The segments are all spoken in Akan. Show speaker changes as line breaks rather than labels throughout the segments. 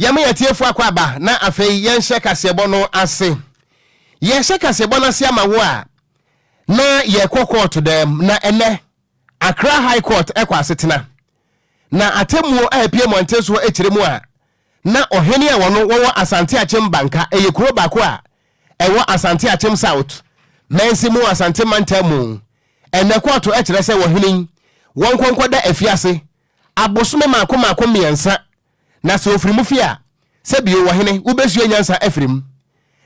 Yɛma yɛn atiefoɔ akwaaba na afei yɛnhyɛ kaseɛbɔ no ase. Yɛhyɛ kaseɛbɔ no ase ama wo a, na yɛkɔ kɔɔto dɛm na ɛnɛ Accra High Court ɛkɔ asetena. Na atemmuo a ɛpue mmɔnten soɔ kyerɛ mu a, na ɔhene a wɔno wɔwɔ Asante Akyem Banka, ɛyɛ kuro baako a ɛwɔ Asante Akyem South mansin mu wɔ Asante mantam mu. Ɛnnɛ kɔɔto kyerɛ sɛ ɔhene yi wɔnkɔ nkɔda afiase abosome mmaako mmaako mmiɛnsa na sɛ ɔfiri mu fie a, sɛ bio ɔhene wobɛsua nyansa afiri mu.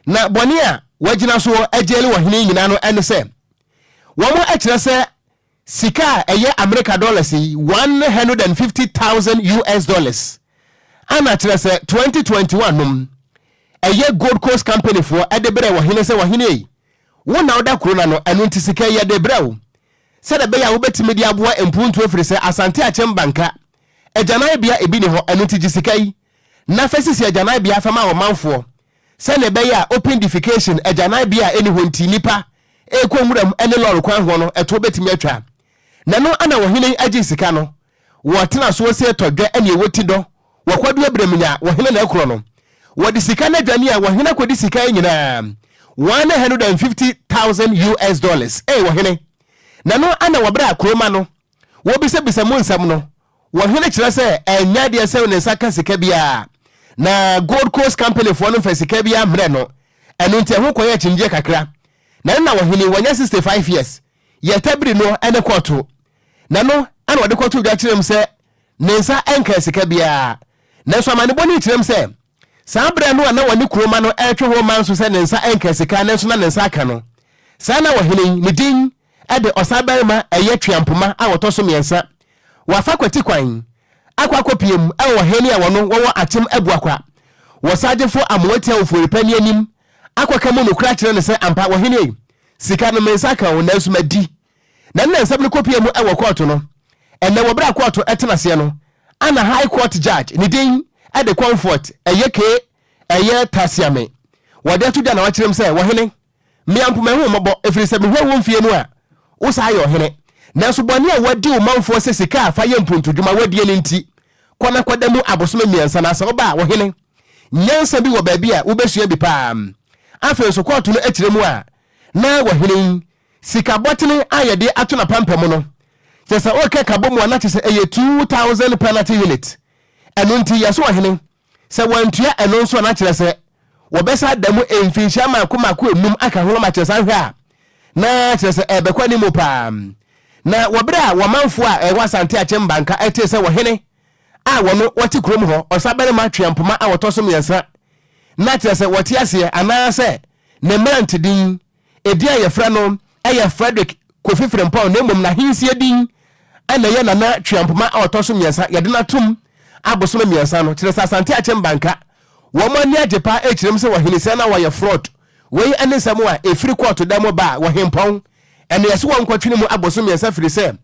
Na bɔne a wɔagyina soɔ agyeeli ɔhene yi nyinaa no ne sɛ wɔn kyerɛ sɛ Sika a ɛyɛ Amerika dɔlas yi, 150,000 US dollars, ana kyerɛ sɛ 2021 nom, ɛyɛ Gold Coast Company foɔ de brɛɛ ɔhene sɛ, Ɔhene ei, wo na woda kuro no ano, ɛno nti sika yi yɛde rebrɛ wo sɛdeɛ ɛbɛyɛ a wobɛtumi de aboa mpuntuo ɛfiri sɛ Asante Akyem Banka agyananbea ebi nni hɔ, ɛno nti gye sika yi na fa sisi agyananbea fa ma ɔmanfoɔ sɛdeɛ ɛbɛyɛ a open defecation, agyananbea a ɛnni hɔ nti nnipa rekɔ nwuram ne lɔre kwan hoɔ no ɛtoɔ bɛtumi atwa. Na ɛno na ɔhene gyee sika no, wɔtena soɔ sie tɔ dwɛ ne ɛwɔ ti dɔ, wɔ kwadu abrɛm nya ɔhene na ɛkorɔ no. Wɔde sika no adwane a ɔhene akɔdi sika yi nyinaa, 150,000 US dollars. Ei ɔhene! Na ɛno na wɔ berɛ a kuroma no wɔbisabisa mu nsɛm no, Ɔhene kyerɛ sɛ ɛnyɛ adeɛ sɛ ne nsa ka sika biara, na Gold Coast Company foɔ no mfa sika biara mmrɛ no, ɛno nti ɛho kɔyɛ akyinnyeɛ kakra. Na ɛno na ɔhene yi, wanya 65 years, yɛ tabiri no ne kɔɔto, na ɛno na ɔde kɔtoo dwa kyerɛɛ mu sɛ ne nsa nkaa sika biara. Nanso amanebɔ no kyerɛ mu sɛ saa berɛ no a na wɔne kuroma no retwe ho manso sɛ ne nsa nkaa sika nanso na ne nsa aka no, saa na ɔhene yi, ne din de Ɔsabarima ɛyɛ Tweampoma a ɔtɔ so mmiɛnsa, Wafa kwati kwan akɔ akɔpue mu wɔ ɔhene a wɔno wɔwɔ Akyem Abuakwa wɔ Sagyefo Amoatia Ofuoripani anim akɔka mu nokorɛ akyerɛ no sɛ ampa ɔhene ei, sika no me nsa aka o nanso madi. Na nna nsɛm no kɔpue mu wɔ kɔɔto no. Ɛnnɛ wɔ berɛ a kɔɔto tena aseɛ no, ana High Court Judge ne din de Comfort ɛyɛ K ɛyɛ Tasiame wɔde ato dwa na wakyerɛ mu sɛ ɔhene, Me ara mpo mahu wo mmɔbɔ, ɛfiri sɛ mehwɛ wo mfeɛ mu a, wo saa yɛ ɔhene. Nanso bɔne a woadi wo manfoɔ sɛ sika a fa yɛ mpuntudwuma woadie no nti, kɔ na kɔda mu abosome mmiɛnsa, na sɛ woba a, ɔhene, nyansa bi wɔ baabi a wobɛsua bi paa. Afei nso kɔɔto no akyerɛ mu a na ɔhene yi sika bɔtene a yɛde ato n'apampam no, kyerɛ sɛ woka ka bɔ mu a na kyerɛ sɛ ɛyɛ 2000 penalty unit. Ɛno nti yɛso ɔhene Sɛ wɔantua ɛno nso a, na kyerɛ sɛ wɔbɛsan ada mu mfinhyia mmaako mmaako enum aka ho ama kyerɛ sɛ ahwɛ a, na kyerɛ sɛ ɛrebɛkɔ anim paa. Na wɔ bere a wɔmanfoɔ a ɛwɔ Asante Akyem Banka tee sɛ ɔhene a wɔno wɔte kurom hɔ, Ɔsabarima Tweampoma a ɔtɔ so mmiɛnsa, na kyerɛ sɛ wɔte aseɛ anaasɛ ne mmerante din Edin a yɛfrɛ no yɛ Frederick Kofi Frimpong na mmom n'ahensie din na ɛyɛ Nana Tweampoma a ɔtɔ so mmiɛnsa. Yɛde no atom abosome mmiɛnsa no. Kyerɛ sɛ Asante Akyem Banka wɔn ani agye paa ɛkyerɛ mu sɛ wɔhene sɛ na wɔyɛ fraud. Wei ne nsɛm a ɛfiri kɔɔto dan mu ba a wɔhempɔn ɛna yɛse wɔnkɔtwene mu abosom mmiɛnsa firi sɛ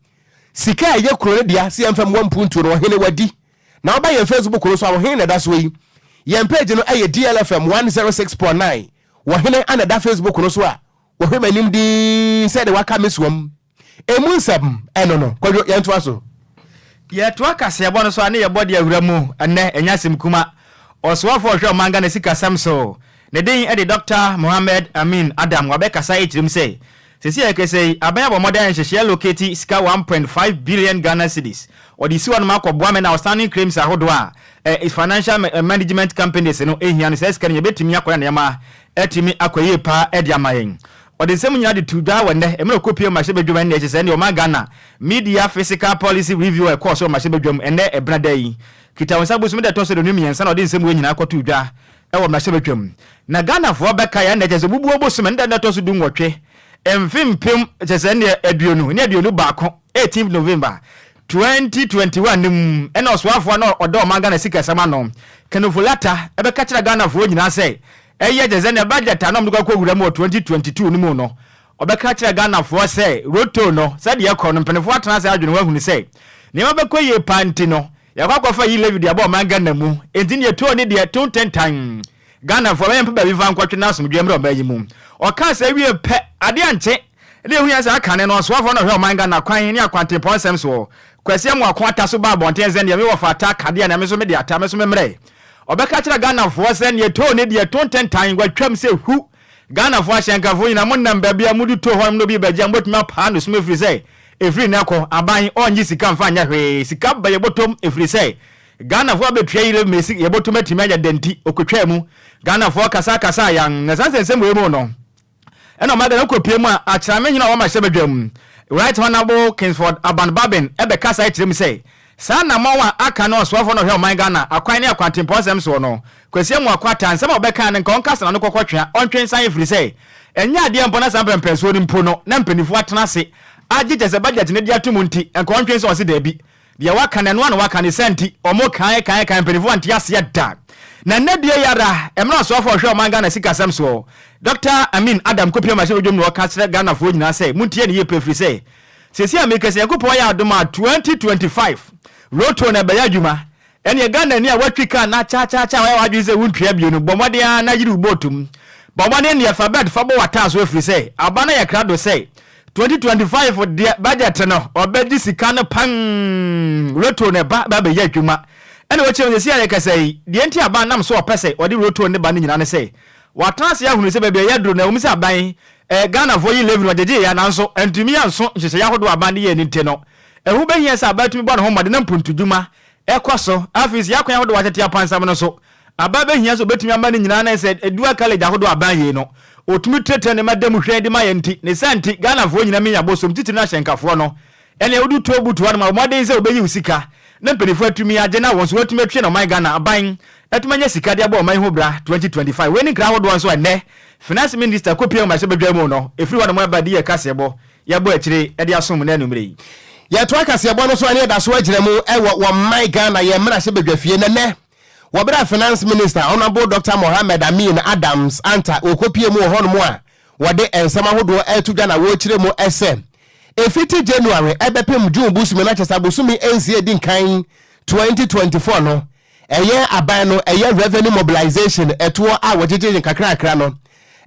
sika a ɛyɛ kuro no dea sɛ yɛmfa mmoa mpuntuo no ɔhene wadi. Na woba yɛn Facebook no so a ɔhene na ɛda soɔ yi. Yɛn page no yɛ DLFM 106.9. Wɔ hene a na ɛda Facebook no so a wɔhwɛ m'anim dinn sɛ deɛ waka me soam. Emu nsɛm ɛno no. Kwadwo, yɛntoa so.
Yɛtoa kaseɛbɔ no so a ne yɛbɔ de awura mu ɛnnɛ, ɛnyɛ asɛm kuma. Ɔsoafoɔ a ɔhwɛ ɔman Ghana sikasɛm so, ne din de Dɔkta Mohammed Amin Adam, wabɛkasa akyerɛ mu sɛ, Seesei a yɛkasa yi, aban abɔ mmɔden ayɛ nhyehyɛe allocate sika 1.5 billion Ghana cedis wɔde si hɔnom akɔboa me na outstanding claims ahodoɔ a financial management companies no hia no, saa sika no yɛbɛtumi akɔyɛ nneɛma atumi akɔ yie paa de ama yɛn. Ɔde nsɛm nyinaa de too dwa wɔ nnɛ mmerɛ ɔkɔpue mmarahyɛbadwam ɛnnɛ kyerɛ sɛ ɛnneɛ ɔman Ghana Media Fiscal Policy Review a ɛkɔɔ so wɔ mmarahyɛbadwam ɛnnɛ Ɛbenada yi Kitawonsa bosome da ɛtɔ so 23 na ɔde nsɛm wei nyinaa kɔtoo dwa wɔ mmarahyɛbadwam. Na Ghanafoɔ bɛkae a ɛnnɛ kyerɛ sɛ Obubuo bosome ne da no ɛtɔ so 18 mfe mpem kyerɛ sɛ ɛnneɛ 21, 18th November 2021 no mu ɛna ɔsoafoɔ a na ɔda ɔman Ghana sikasɛm ano, Ken Ofori-Atta bɛka kyerɛɛ Ghanafoɔ nyinaa sɛ ɛyɛ kyerɛ sɛ ɛnneɛ budget a na wɔde kɔ akɔwura mu wɔ 2022 no mu no ɔbɛka kyerɛɛ Ghanafoɔ sɛ road toll no sɛdeɛ ɛkɔ no mpaninfoɔ atena ase adwene ho ahunu sɛ nneɛma bɛkɔ yie paa nti no Yɛakɔ akɔfa yi levy de aba ɔman Ghana mu, enti neɛ toll ne deɛ to ntentan. Ghanafoɔ bɛyɛ mpɛ baabi mfa nkɔtwe na asomdwoeɛ mmra ɔman yi mu. Ɔkaa saa wie pɛ, adeɛ ankye na yɛhu yɛn sɛ akane no ɔsoafoɔ na ɔhwɛ ɔman Ghana kwan ne akwantempɔn nsɛm soɔ, Kwasi Amoako Atta so baa abɔnten sɛ neɛ me wɔfa Atta ka deɛ na me nso mede Atta, me nso me mmerɛ. Ɔbɛka kyerɛ Ghanafoɔ sɛ neɛ toll ne deɛ to ntentan watwam sɛ hu. Ghanafoɔ ahyɛnkafoɔ nyinaa mo nam baabi a mode toll hɔnom na obi bɛgye a mobɛtumi apaa no sum ɛfiri sɛ ɛfiri nnɛ kɔ aban ɔnnye sika mfa nyɛ hwee. Sika ba yɛbɔtɔm ɛfiri sɛ Ghanafoɔ abɛtua yere mesi yɛbɔtɔm atumi ayɛ dɛn nti ɔkɔtwaa mu. Ghanafoɔ kasa kasaa yan na saa nsɛnsɛm wei mu no Ɛna ɔma Ghana kɔ pie mu a Akyerame hene a ɔwɔ mmarahyɛbadwam, Right Honourable Kingsford Aban Babin bɛkasae kyerɛ mu sɛ, saa anammɔn a aka ne ɔsoafoɔ no a ɔhwɛ ɔman Ghana akwan ne akwantempɔn nsɛm soɔ no, Kwasi Amoako Attah, nsɛm a ɔbɛkae no nka ɔnkasa n'ano kɔkɔtwea, ɔntwe nsan ɛfiri sɛ ɛnyɛ adeɛ mpo na saa mpɛmpɛnsoɔ no mpo no na mpaninfoɔ atena ase agye kyɛ sɛ budget no de ato mu nti nka ɔntwe nsan ɔse daabi. Deɛ waka no, ɛno ara na waka, ne saa nti, wɔn kae kae kae, mpaninfoɔ ante aseɛ da. Na nnɛ due yi ara, mmerɛ ɔsoafoɔ a ɔhwɛ ɔman Ghana sikasɛm soɔ, Dɔkta Amin Adam kɔpue mmarahyɛbadwam na ɔka kyerɛ Ghanafoɔ nyinaa sɛ, montie no yie pɛ ɛfiri sɛ, seesei a meka yi, sɛ Nyankopɔn ayɛ adom a, 2025 Lotto no ɛbɛyɛ adwuma. Ɛneɛ Ghanani a woatwi kaa na kyaakyaakyaa a woayɛ w'adwene sɛ wontua bio no, bɔ mmɔden ara na yiri wo boat mu. Bɔ mmɔden deɛ fa belt fa bɔ w'ataaso ɛfiri sɛ aba no ayɛ krado sɛ 2025 deɛ budget no ɔbɛgye sika no pann, lotto no ɛba ba bɛyɛ adwuma. Ɛna wɔkyerɛ mu sɛ seesei a yɛkasa yi, deɛ nti aban nam so ɔpɛ sɛ ɔde lotto no ba no nyinaa ne sɛ watena ase ahunu sɛ baabi a yɛaduru no ɛwom sɛ aban eh, Ghanafoɔ yi levy no wɔgyegyeeɛ nanso antumi anso nhyehyɛeɛ ahodoɔ a aban de yɛɛ no nti no ɛho bɛhia sɛ aban tumi bɔ ne ho mmɔden na mpuntudwuma kɔ so. Afei nso, yɛn akwan ahodoɔ a wɔatete apansam no nso, aban bɛhia sɛ ɔbɛtumi ama ne nyinaa na sɛ dual carriage ahodoɔ a aban yei no, ɔtumi trɛtrɛ nneɛma da mu hwɛn de ma yɛn nti. Ne saa nti, Ghanafoɔ nyinaa minya bosom, titire no ahyɛnkafoɔ no. Ɛnneɛ wode tuo butu hɔnom a, bɔ mmɔden sɛ wobɛyi wo sika na mpanimfoɔ atumi agye na wɔn nso wɔatumi atwe na ɔman Ghana aban atumi anya sika de abɔ ɔman yi ho bra 2025. Wei ne nkra ahodoɔ nso a ɛnnɛ Finance Minister kɔpue mmarahyɛbadwa mu no, ɛfiri hɔnom ɛba di yɛ kaseɛbɔ Yɛbɔ akyire de asom nnɛ anwummerɛ yi.
Yɛtoa kaseɛbɔ no so a ne yɛda so agyina mu wɔ wɔ man Ghana yɛn mmarahyɛbadwafie na nnɛ wɔ berɛ a Finance Minister Honourable Doctor Mohammed Amin Adams Anta ɔkɔpie mu wɔ hɔnom a wɔde nsɛm ahodoɔ reto dwa na wɔrekyerɛ mu sɛ ɛfiti January ɛbɛpem June bosome na kyerɛ sɛ abosome nsia ɛdi nkan 2024 no Ɛyɛ aban no ɛyɛ revenue mobilization ɛtoɔ a wɔgyegye nkakrakra no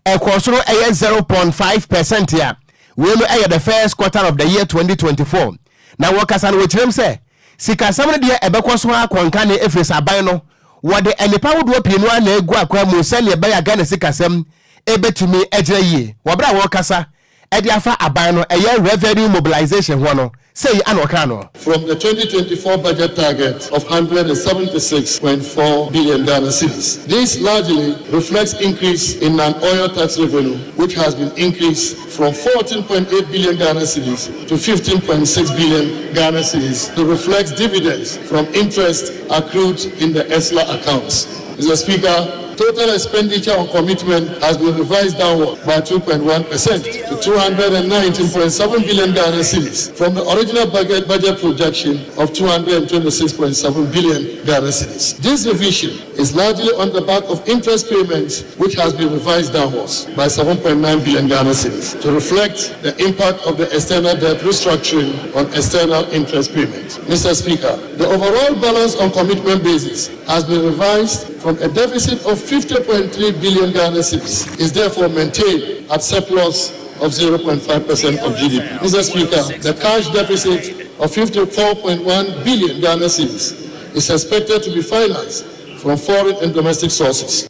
ɛkɔɔ soro ɛyɛ 0.5 percent a wei no ɛyɛ the first quarter of the year 2024. Na wɔkasa no wɔkyerɛm sɛ sikasɛm no deɛ ɛbɛkɔ so ara akɔ nkane ɛfiri sɛ aban no wɔde nnepa ahodoɔ pii no ara na ɛgu akwan mu sɛdeɛ ɛbɛyɛ a Ghana sikasɛm ɛbɛtumi agyina yie. Wɔ berɛ a wɔrekasa ɛde afa aban no ɛyɛ revenue mobilization ho no, sei ana ɔkaa no.
From the 2024 budget target of 176.4 billion Ghana cedis. This largely reflects increase in non-oil tax revenue, which has been increased from 14.8 billion Ghana cedis to 15.6 billion Ghana cedis to reflect dividends from interest accrued in the ESLA accounts. Mr. Speaker, total expenditure on commitment has been revised downward by 2.1% to 219.7 billion Ghana cedis from the original budget projection of 226.7 billion Ghana cedis. This revision is largely on the back of interest payments, which has been revised downwards by 7.9 billion Ghana cedis to reflect the impact of the external debt restructuring on external interest payments. Mr. Speaker, the overall balance on commitment basis has been revised from a deficit of 50.3 billion Ghana cedis, is therefore maintained at surplus of 0.5% of GDP. Mr. Speaker, the cash deficit of 54.1 billion Ghana cedis is expected to be financed from foreign and domestic sources.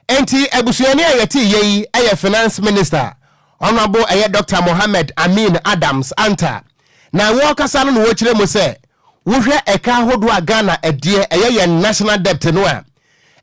Enti abusuani a yɛte yɛ yi yɛ Finance Minister, Honourable ɛyɛ Dr. Mohammed Amin Adams Anta. Na wɔrekasa no na wɔkyerɛ mu sɛ wohwɛ ɛka ahodoɔ a Ghana ɛdeɛ ɛyɛ yɛn national debt no a,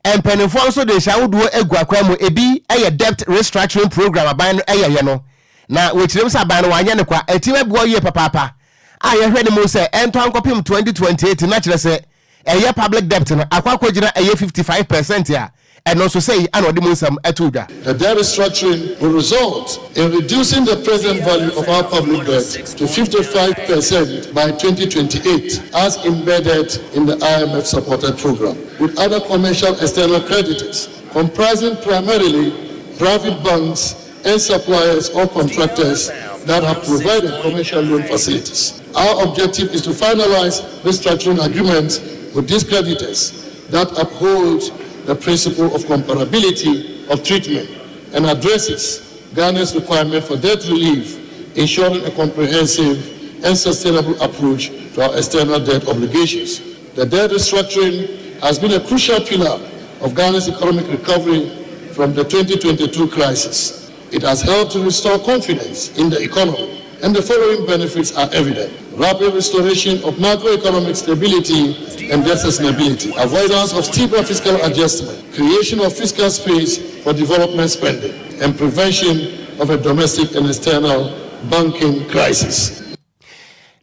mpanimfoɔ nso de nhyɛ ahodoɔ agu akwan mu. Ebi yɛ debt restructuring program aban no ɛyɛyɛ no, na wɔkyerɛ mu sɛ aban no wanyɛ no kwa, ɛtumi aboa yie papaapa a yɛhwɛ no mu sɛ ɛntɔ ankɔpem 2028 na kyerɛ sɛ ɛyɛ public debt no akɔ akɔgyina ɛyɛ 55% a ɛno nso sɛyi ana ɔde mu nsɛm ɛto dwa.
The debt restructuring will result in reducing the present value of our public debt to 55% by 2028, as embedded in the IMF-supported program, with other commercial external creditors, comprising primarily private banks and suppliers or contractors that have provided commercial loan facilities. Our objective is to finalize restructuring agreements with these creditors that uphold the principle of comparability of treatment and addresses Ghana's requirement for debt relief, ensuring a comprehensive and sustainable approach to our external debt obligations. The debt restructuring has been a crucial pillar of Ghana's economic recovery from the 2022 crisis. It has helped to restore confidence in the economy, and the following benefits are evident. Rapid restoration of macroeconomic stability and debt sustainability, avoidance of steeper fiscal adjustment, creation of fiscal space for development spending, and prevention of a domestic and external banking crisis.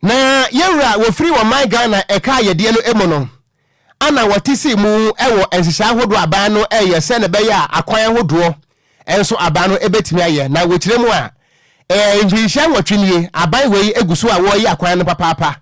Na yɛwura wɔfiri wɔman Ghana ɛka ayɛdeɛ no mu no ana wɔte sii mu wɔ nhyehyɛe ahodoɔ aban no ɛyɛ sɛ ne bɛyɛ a akwan ahodoɔ nso aban no ɛbɛtumi ayɛ. Na wɔkyerɛ mu a, mfirinhyia 8 nie aban wei egu so a wɔreyi akwan no papaapa,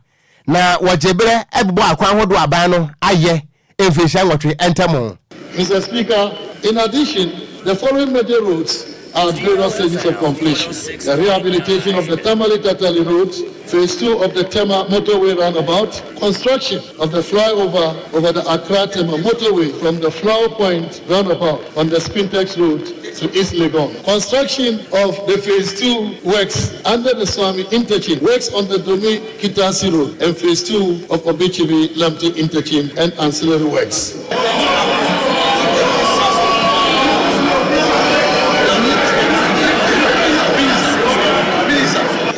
na wɔgye berɛ ɛbobɔ akwan ahodoɔ aban no ayɛ mfirinhyia 8 ntam.
Mr. Speaker, in addition, the following major roads are at various stages of completion. The rehabilitation of the Tamale-Tatali Road, Phase 2 of the Tema Motorway Roundabout, construction of the flyover over the Accra-Tema Motorway from the Flower Point Roundabout on the Spintex Road to East Legon, construction of the Phase 2 works under the Swami Interchange, works on the Domi Kitasi Road, and Phase 2 of Obichibi Lamti Interchange and ancillary works.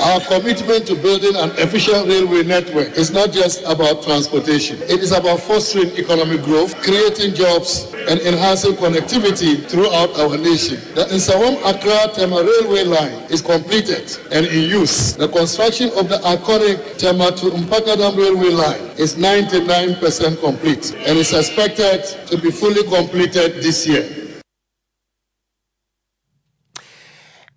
Our commitment to building an efficient railway network is not just about transportation. It is about fostering economic growth, creating jobs, and enhancing connectivity throughout our nation. The Nsawam Accra Tema Railway line is completed and in use. The construction of the iconic Tema to Mpakadam Railway line is 99% complete and is expected to be fully completed this year.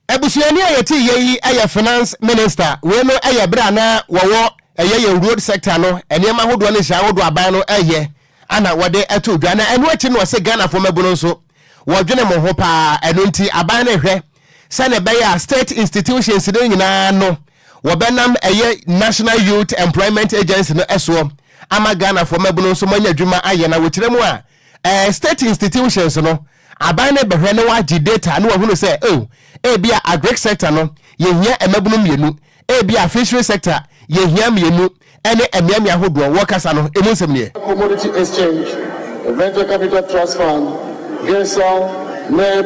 Abusuani a yɛte yɛ yi yɛ finance minister. Wei no yɛ berɛ a na wɔwɔ ɛyɛ yɛn road sector no, nneɛma ahodoɔ ne nhyɛ ahodoɔ aban no ɛyɛ ana wɔde ɛto dwa. Na ɛno akyi no, ɔsɛ Ghanafoɔ mmabunu nso wɔdwene mo ho paa. Ɛno nti aban no hwɛ sɛne ɛbɛyɛ a state institutions no nyinaa no wɔbɛnam ɛyɛ National Youth Employment Agency no ɛsoɔ ama Ghanafoɔ mmabunu nso moanya adwuma ayɛ. Na wɔkyerɛ mu a, state institutions no, aban no bɛhwɛ na wagye data na wahunu sɛ, oh, ebi a agric sector no yɛhia mmabunu mmienu, ebi a fishery sector yɛhia mmienu, ɛne mmeammea ahodoɔ. Wɔkasa no emu nsɛm nie.
Commodity Exchange, the Venture Capital Trust Fund, GIRSAL, NEB,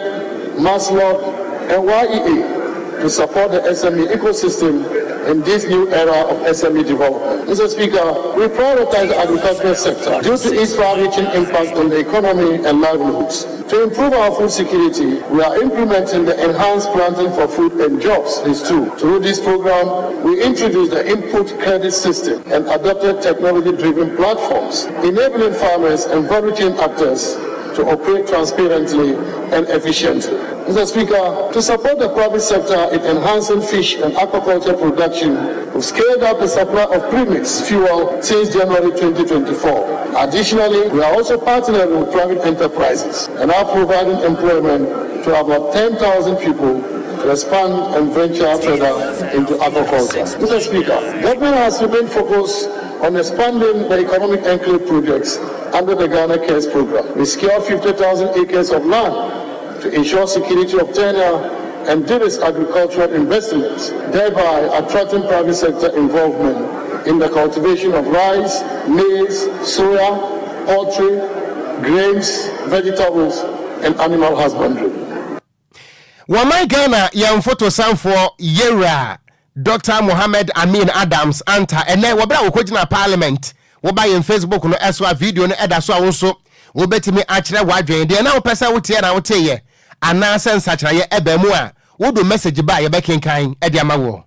MASLOC, and YEA to support the SME ecosystem in this new era of SME development. Mr. Speaker, we prioritize the agricultural sector due to its far-reaching impact on the economy and livelihoods. To improve our food security, we are implementing the Enhanced Planting for Food and Jobs, Phase 2. Through this program, we introduced the input credit system and adopted technology-driven platforms, enabling farmers and value chain actors to operate transparently and efficiently. Mr. Speaker, to support the private sector in enhancing fish and aquaculture production, we've scaled up the supply of premix fuel since January 2024. Additionally, we are also partnering with private enterprises and are providing employment to about 10,000 people to expand and venture further into aquaculture. Mr. Speaker, government has remained focused on expanding the economic enclave projects under the Ghana Cares program. We secured 50,000 acres of land to ensure security of tenure and de-risk agricultural investments, thereby attracting private sector involvement in the cultivation of rice, maize, soya, poultry, grains, vegetables, and animal husbandry.
Wɔman Ghana yɛn fotosanfoɔ yɛwura Dr Mohammed Amin Adams Anta, ɛnɛ wɔberɛ a wɔkɔgyina parliament. Woba yɛn Facebook no ɛso a, video no ɛda so a wo nso wobɛtumi akyerɛ w'adwene deɛ na wopɛ sɛ woteɛ na woteyɛ anaasɛ nsakyerɛeɛ ɛbɛn mu a, wodo message ba a, yɛbɛkenkan ɛde ama wɔ.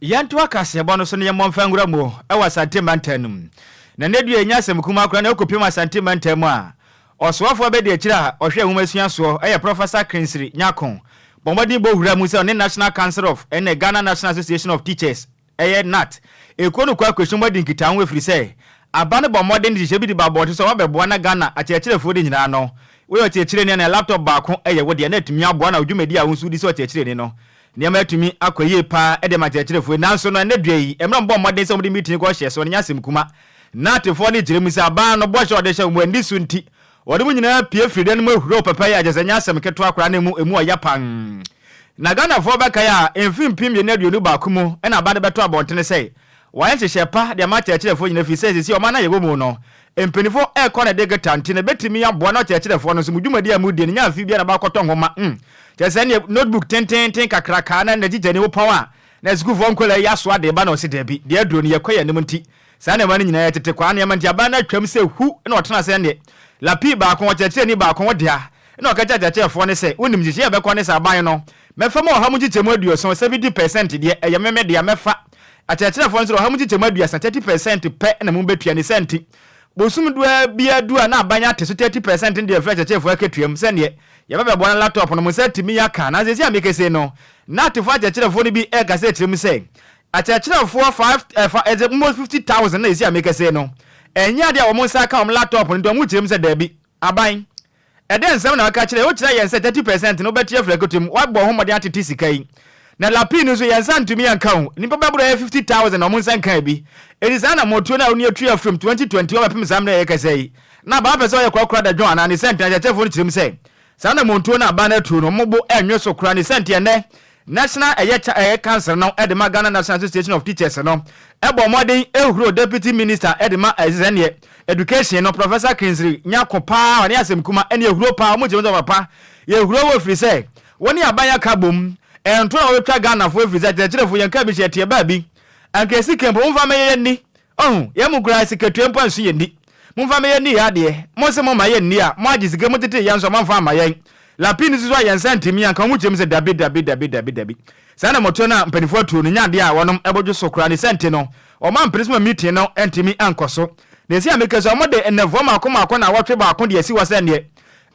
Yɛnto akaseɛbɔ no so no, yɛmmɔ mfa nwura mu ɛwɔ Asante mantam no mu. Na ne dua ɛnya asɛm kuma koraa na ɛkɔpem Asante mantam mu a, ɔsoafoɔ bɛdi akyire a ɔhwɛ nwoma sua soɔ ɛyɛ Professor Kingsley Nyarko bɔ mmɔden bɔ wura mu sɛ ɔne National Council of ɛne Ghana National Association of Teachers, ɛyɛ GNAT ekuo no, kɔ akɔhyia mu adi nkitaho, ɛfiri sɛ aba no bɔ mmɔden de hyehyɛ bi de ba abɔnten sɛ wɔbɛboa na Ghana akyerɛkyerɛfoɔ de nyinaa no, woyɛ ɔkyerɛkyerɛni na laptop baako ɛyɛ wo deɛ na atumi aboa na dwumadi a wo nso di sɛ ɔkyerɛkyerɛni no, nneɛma atumi akɔ yie paa ɛde ma akyerɛkyerɛfoɔ. Nanso no, ɛnɛ dua yi, mmerɛ mbɔ mmɔden sɛ wɔde meeting kɔ hyɛ so no, nyɛ asɛm kuma. Na atefoɔ no kyerɛ mu sɛ abaa no bɔhyɛ ɔde hyɛ wɔn ani so nti wɔde mu nyinaa pie firi dan no mu ahuro pɛpɛ yɛ agyɛ sɛ nyɛ asɛm ketewa koraa na emu ɔyɛ pan. Na Ghanafoɔ bɛkae a, mfe 2021 mu ɛna aba no bɛtɔ abɔntene sɛ wɔayɛ nhyehyɛ pa de ama akyerɛkyerɛfoɔ nyinaa, firi sɛ sisi ɔman no a yɛwɔ mu no. Mpanimfoɔ ɛrekɔ na digital nti no ɛbɛtumi aboa na ɔkyerɛkyerɛfoɔ no nso mo dwumadi a modie no nyɛ afe biara na baakɔtɔ nwoma kyerɛ sɛ ɛneɛ notebook tententen kakrakaa na na tikyani wopɔn a na sukuufoɔ nkwadaa yi asoa de ba na ɔse daabi deɛ aduro no yɛkɔ yɛn anim nti saa nneɛma no nyinaa yɛ tete kwaa nneɛma nti aban no atwam sɛ hu na ɔtena sɛ ɛneɛ lapii baako ɔkyerɛkyerɛni baako wo dea na ɔka kyerɛ akyerɛkyerɛfoɔ no sɛ wonim nhyehyɛeɛ a ɛbɛkɔ ne sɛ aban no mɛfa mu ɔha mu nkyekyɛmu 70, 70%, deɛ ɛyɛ me me dea mɛfa. Akyerɛkyerɛfoɔ nso de ɔha mu nkyekyɛmu 30, 30%, pɛ na mobɛtua. Ne saa nti, bosome du ara biara du a na aban ate so 30% no de afiri akyerɛkyerɛfoɔ akatua mu sɛdeɛ yɛbɛbɛboa na laptop no mo nsa atumi aka. Nanso seesei a mekasa yi no, NATfoɔ akyerɛkyerɛfoɔ no bi rekasa akyerɛ mu sɛ akyerɛkyerɛfoɔ five eh, fa, eh, almost 50,000 na seesei a mekasa yi no, ɛnyɛ adeɛ a wɔn nsa aka wɔn laptop no nti wɔn kyerɛ mu sɛ daabi, aban Ɛdɛn nsɛm na woka kyerɛ yɛn? Wokyerɛ yɛn sɛ 30% no wobɛte afiri akatua mu. Woabɔ wo ho mmɔden atete sika yi. Na lapii no nso, yɛn nsa ntumi anka o. Nnipa bɛboro ɛyɛ 50,000 na wɔn nsa nkaa bi. Enti saa anammɔntuo no a wo ne atu afirim 2021 bɛpem saa mmerɛ a yɛrekasa yi, na aban pɛ sɛ ɔyɛ korakora da dwon anaa? Ne sɛ nti, akyerɛkyerɛfoɔ no kyerɛ mu sɛ, saa anammɔntuo no a aban no atuo no, wɔn bo nnwo so koraa. Ne sɛ nti, ɛnnɛ, National ɛyɛ kya ɛyɛ council no de ma Ghana National Association of Teachers no bɔ mmɔden huro Deputy Minister de ma ɛsɛ neɛ Education no Professor Kingsley Nyarko paa ɔne asɛm kuma ɛne ehuro paa wɔn kyerɛ mu sɛ papa yɛhuro wo ɛfiri sɛ wo ne aban aka bom ɛnto na wɔbɛtwa Ghanafoɔ ɛfiri sɛ akyerɛkyerɛfoɔ yɛn kaa bi hyɛ ɛteɛ baabi anka ɛsi mpo momfa mɛyɛ yɛn ni. Ɔho, yɛn mu koraa sikatua mpo anso yɛn ni. Momfa ma yɛnni yɛn adeɛ. Mose momma yɛnni a, moagye sika mu tetee yɛn nso a, moamfa amma yɛn. Lapini nso so a yɛn nsa ntumi anka, wɔn kyerɛ mu sɛ, Dabi, dabi, dabi, dabi, dabi. Saa na mmɔtoa no a mpanimfoɔ atuo no nyɛ adeɛ a wɔnom bɔdwo so koraa. Ne saa nti no, wɔn ampene so ma meeting no antumi ankɔ so. Na ɛsi a meka yi, wɔde nnafua mmaako mmaako nnawɔtwe baako de asi hɔ sɛ neɛ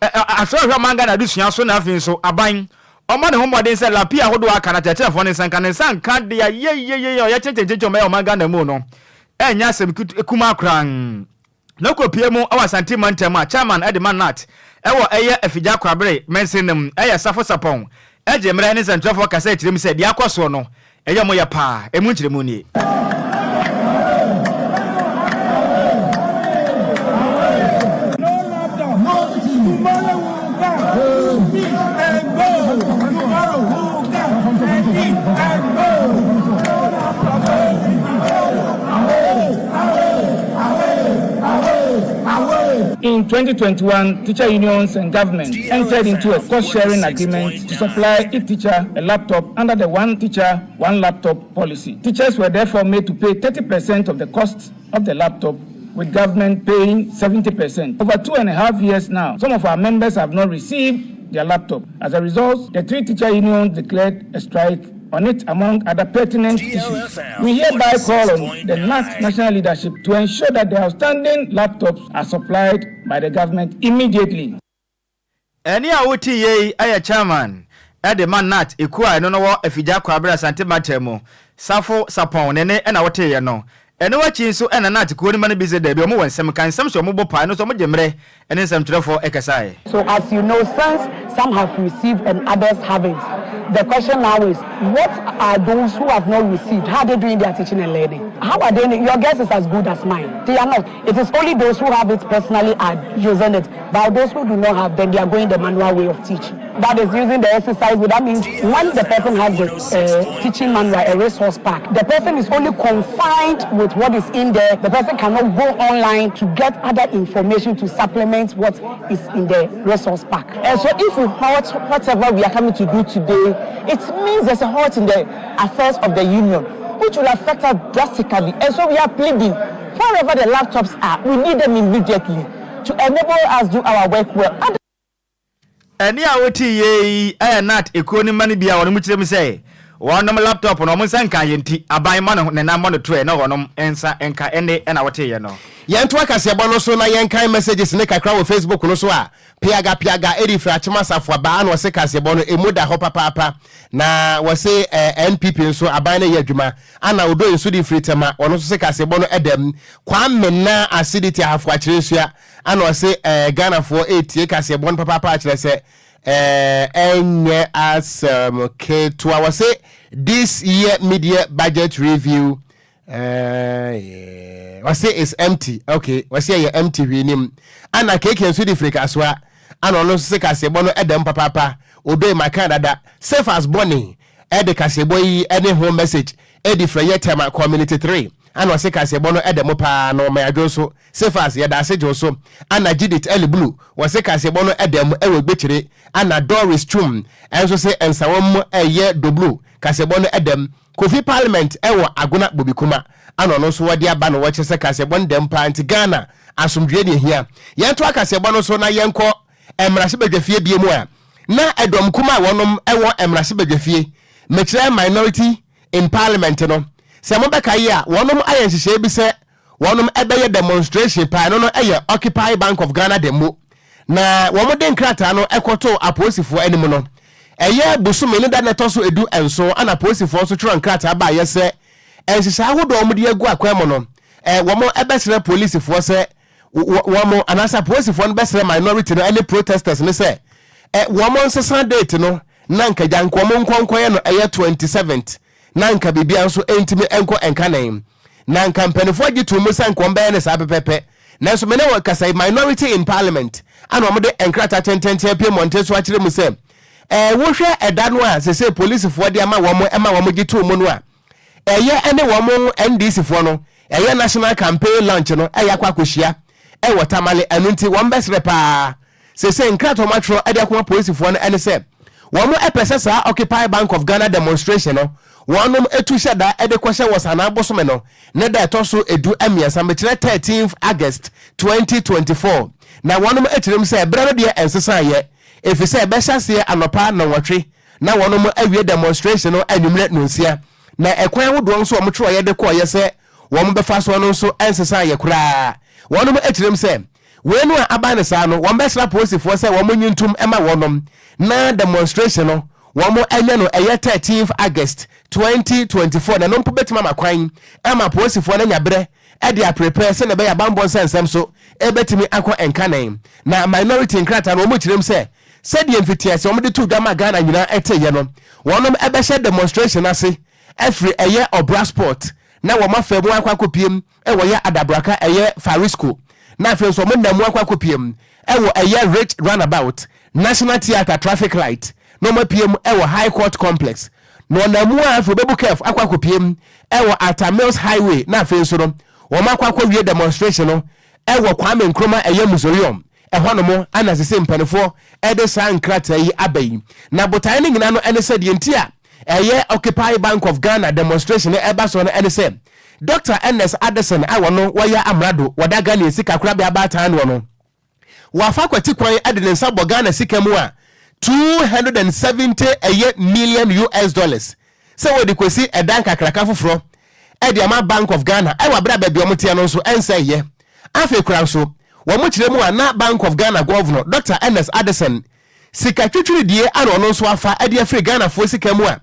Asɔre hwɛ ɔman Ghana adesua so na afei nso aban ɔmmɔ ne ho mmɔden sɛ lapia ahodoɔ a aka no akyerɛkyerɛfoɔ no nsa nka ne nsa nka deɛ yeyeyeye ɔyɛ kyenkyenkyenkyen ɔmɛyɛ ɔman Ghana mu no ɛnyɛ asɛm kumaa koraa. Na ɔkɔpie mu wɔ Asante mantam a chairman de ma nat ɛwɔ ɛyɛ Afigya Kwabere mansin no mu ɛyɛ Safo Sapɔn gye mmerɛ ne nsɛntwerɛfoɔ kasa kyerɛ mu sɛ deɛ akɔ soɔ no ɛyɛ ɔmo ya paa. Emu nkyerɛmu nie.
In 2021, teacher unions and government entered into a cost-sharing agreement to supply each teacher a laptop under the one teacher, one laptop policy. Teachers were therefore made to pay 30% of the cost of the laptop, with government paying 70%. Over 2.5 years now, some of our members have not received their laptop. As a result, the three teacher unions declared a strike on it, among other pertinent issues. We hereby call on the GNAT national leadership to ensure that the outstanding laptops are supplied by the government immediately.
Ɛnne a wote yei yɛ Chairman de ma GNAT ekuo a ɛno no wɔ Afigya Kwabre Asante Mantam mu, Safo Sapɔn ne ne na woteeɛ no. Ɛno akyi nso na GNAT kuo no ma no bi sɛ daabi wɔn wɔ nsɛm ka, nsɛm so wɔn bo paa, ɛno nso wɔn gye mmerɛ ne nsɛmtwerɛfoɔ kasaeɛ.
So as you know, since some have received and others haven't, the question now is, what are those who have not received, how are they doing their teaching and learning? How are they, your guess is as good as mine. They are not. It is only those who have it personally are using it. But those who do not have, then they are going the manual way of teaching. That is using the exercise. That means when the person has the teaching manual, a resource pack, the person is only confined with what is in there. The person cannot go online to get other information to supplement what is in the resource pack.
And so if we halt whatever we are coming to do today, it means there's a halt in the affairs of the union, which will affect us drastically. And so we are pleading, wherever the laptops are, we need them immediately to enable us do our work well.
Ɛnne a wote yei yɛ GNAT ekuo no mma no bi a wɔn kyerɛ mu sɛ wɔnom laptop no wɔn nsa nka yɛ nti aban mmɔ no ne nan mmɔ no toɛ na wɔnom nsa nka ɛnne na woteeɛ no.
Yɛntoa kaseɛbɔ no so na yɛnkan messages no kakra wɔ Facebook no so a, Piaga Piaga ɛdi firi Akyem Asafo aba ana ɔse kaseɛbɔ no ɛmu da hɔ papaapa na wɔse eh, NPP nso aban no yɛ adwuma ana Odoi nso de firi Tema ɔno nso se kaseɛbɔ no ɛdam Kwame Naa Asiditi Ahafo Akyerɛnsua ana ɔse eh, Ghanafoɔ ɛretie kaseɛbɔ no papaapa akyerɛ sɛ eh, ɛnyɛ asɛm ketewa. Wɔse this year mid-year budget review eh, wɔse is empty. Okay, wɔse ɛyɛ empty, hwee nim. Ana keke nso de firi Kasoa ana ɔno nso se kaseɛbɔ no ɛdam papaapa. Odoi maka dada safe as bɔne ɛde kaseɛbɔ yi ɛne ho message ɛdi frɛ yɛ Tema Community 3. Ana ɔse kaseɛbɔ no ɛdɛ mo paa na ɔma yadwo nso. Cephas yɛda ase gye wo so. Ana Judith Ellie Blue wɔse kaseɛbɔ no ɛdɛ mo ɛwɔ Gbekyire. Ana Doris Twum ɛnso se Nsawam mu ɛyɛ Doblu kaseɛbɔ no ɛdɛ m. Kofi Parliament ɛwɔ Agona Bobikuma ana ɔno nso wɔde aba na wɔkyerɛ sɛ kaseɛbɔ no dɛm paa nti Ghana asomdwoeɛ na ɛhia. Yɛntoa kaseɛbɔ no so na yɛnkɔ mmarahyɛbadwafie bie mu a na ɛdɔm kuma a wɔnom ɛwɔ mmarahyɛbadwafie mekyerɛ minority in parliament no sɛ mobɛkae a wɔnom ayɛ nhyehyɛeɛ bi sɛ wɔnom ɛbɛyɛ demonstration paa ɛno no ɛyɛ Occupy Bank of Ghana demo na wɔn de nkrataa no ɛkɔtoo apolisifoɔ anim no ɛyɛ bosome ne da na ɛtɔ so 17 ana apolisifoɔ nso twerɛ nkrataa baayɛ sɛ nhyehyɛe ahodoɔ a wɔn de agu akwan mu no wɔn ɛbɛsrɛ polisifoɔ sɛ wɔn anaasɛ apolisifoɔ no bɛsrɛ minority no ɛne protesters no sɛ wɔn nsesa date no na nka gya nka wɔn nkɔnkɔyɛ no ɛyɛ 27th na nka biribia nso ntumi nkɔ nkanen na nka mpanimfoɔ gye to mu sɛ nka wɔn bɛyɛ ne saa pɛpɛpɛ. Nanso mene wɔ kasa yi, minority in parliament ana wɔn de nkrataa tententen apue mmɔnten so akyerɛ mu sɛ wohwɛ ɛda no a sese polisifoɔ de ama wɔn ɛma wɔn gye to mu no a ɛyɛ ɛne wɔn NDC foɔ no ɛyɛ national campaign launch no ɛyɛ akɔ akɔhyia ɛwɔ Tamale. Ɛno nti wɔn bɛsrɛ paa sese nkrataa wɔn atwerɛ ɛde akɔma polisifoɔ no ɛne sɛ wɔn ɛpɛ sɛ saa Occupy Bank of Ghana demonstration no wɔnom etu hyɛ da ɛde kɔhyɛ wɔ sanaa bosome no ne da ɛtɔ so 13, mekyerɛ 13th August 2024. Na wɔnom akyerɛ mu sɛ ɛberɛ no deɛ ɛnsesa yɛ ɛfiri sɛ ɛbɛhyɛ aseɛ anɔpa 8 na wɔnom awie demonstration no anwummerɛ 6. Na ɛkwan ahodoɔ nso wɔn twerɛeɛ de kɔɔyɛ sɛ wɔn bɛfa soɔ no nso ɛnsesa yɛ koraa. Wɔnom akyerɛ mu sɛ wei no a aba ne saa no wɔn bɛsra polisifoɔ sɛ wɔn nyi ntom ma wɔnom na demonstration no wɔn ɛnyɛ no ɛyɛ 13th August 2024. Na no mpo bɛtumi ama kwan ama polisifoɔ no anya berɛ ɛde aprepare sɛnea ɛbɛyɛ abanbɔ nsɛnsɛm so ɛbɛtumi akɔ nkanen. Na minority nkrataa no wɔn kyerɛ mu sɛ sɛdeɛ mfitiase wɔn de to dwa ma Ghana nyinaa ɛteyɛ no, wɔnom ɛbɛhyɛ demonstration ase ɛfiri ɛyɛ Ɔbra Sport na wɔn afa mu akɔ akɔpiem ɛwɔ yɛ Adabraka ɛyɛ Farisco na afei nso wɔn nam mu akɔ akɔpiem ɛwɔ ɛyɛ Ridge Roundabout, National Theatre traffic light na wɔn apiem ɛwɔ High Court Complex na ɔnam mu a afei ɔbɛbu curve akɔ akɔpiem ɛwɔ Atta Mills Highway na afei nso no wɔn akɔ akɔwie demonstration no ɛwɔ Kwame Nkrumah ɛyɛ Mausoleum ɛhɔnom. Ana sese mpanimfoɔ ɛde saa nkrataa yi aba yi na botaeɛ no nyinaa no ɛne sɛ deɛ nti a ɛyɛ Occupy Bank of Ghana demonstration no ɛba so no ɛne sɛ Dr Ernest Addison a wɔno wɔyɛ amrado wɔda Ghana sika korabea baatan noɔ no wafa kwati kwan de ne nsa bɔ Ghana sika mu a 270 ɛyɛ million US dollars sɛ wɔde kɔsi ɛdan kakraka foforɔ ɛde ama Bank of Ghana ɛwɔ abere a baabi a wɔteɛ no nso ɛnsɛ yɛ. Afei kora nso wɔn kyerɛ mu a na Bank of Ghana governor Dr Ernest Addison sika twitwiridie ana ɔno nso afa ɛde afiri Ghanafoɔ sika mu a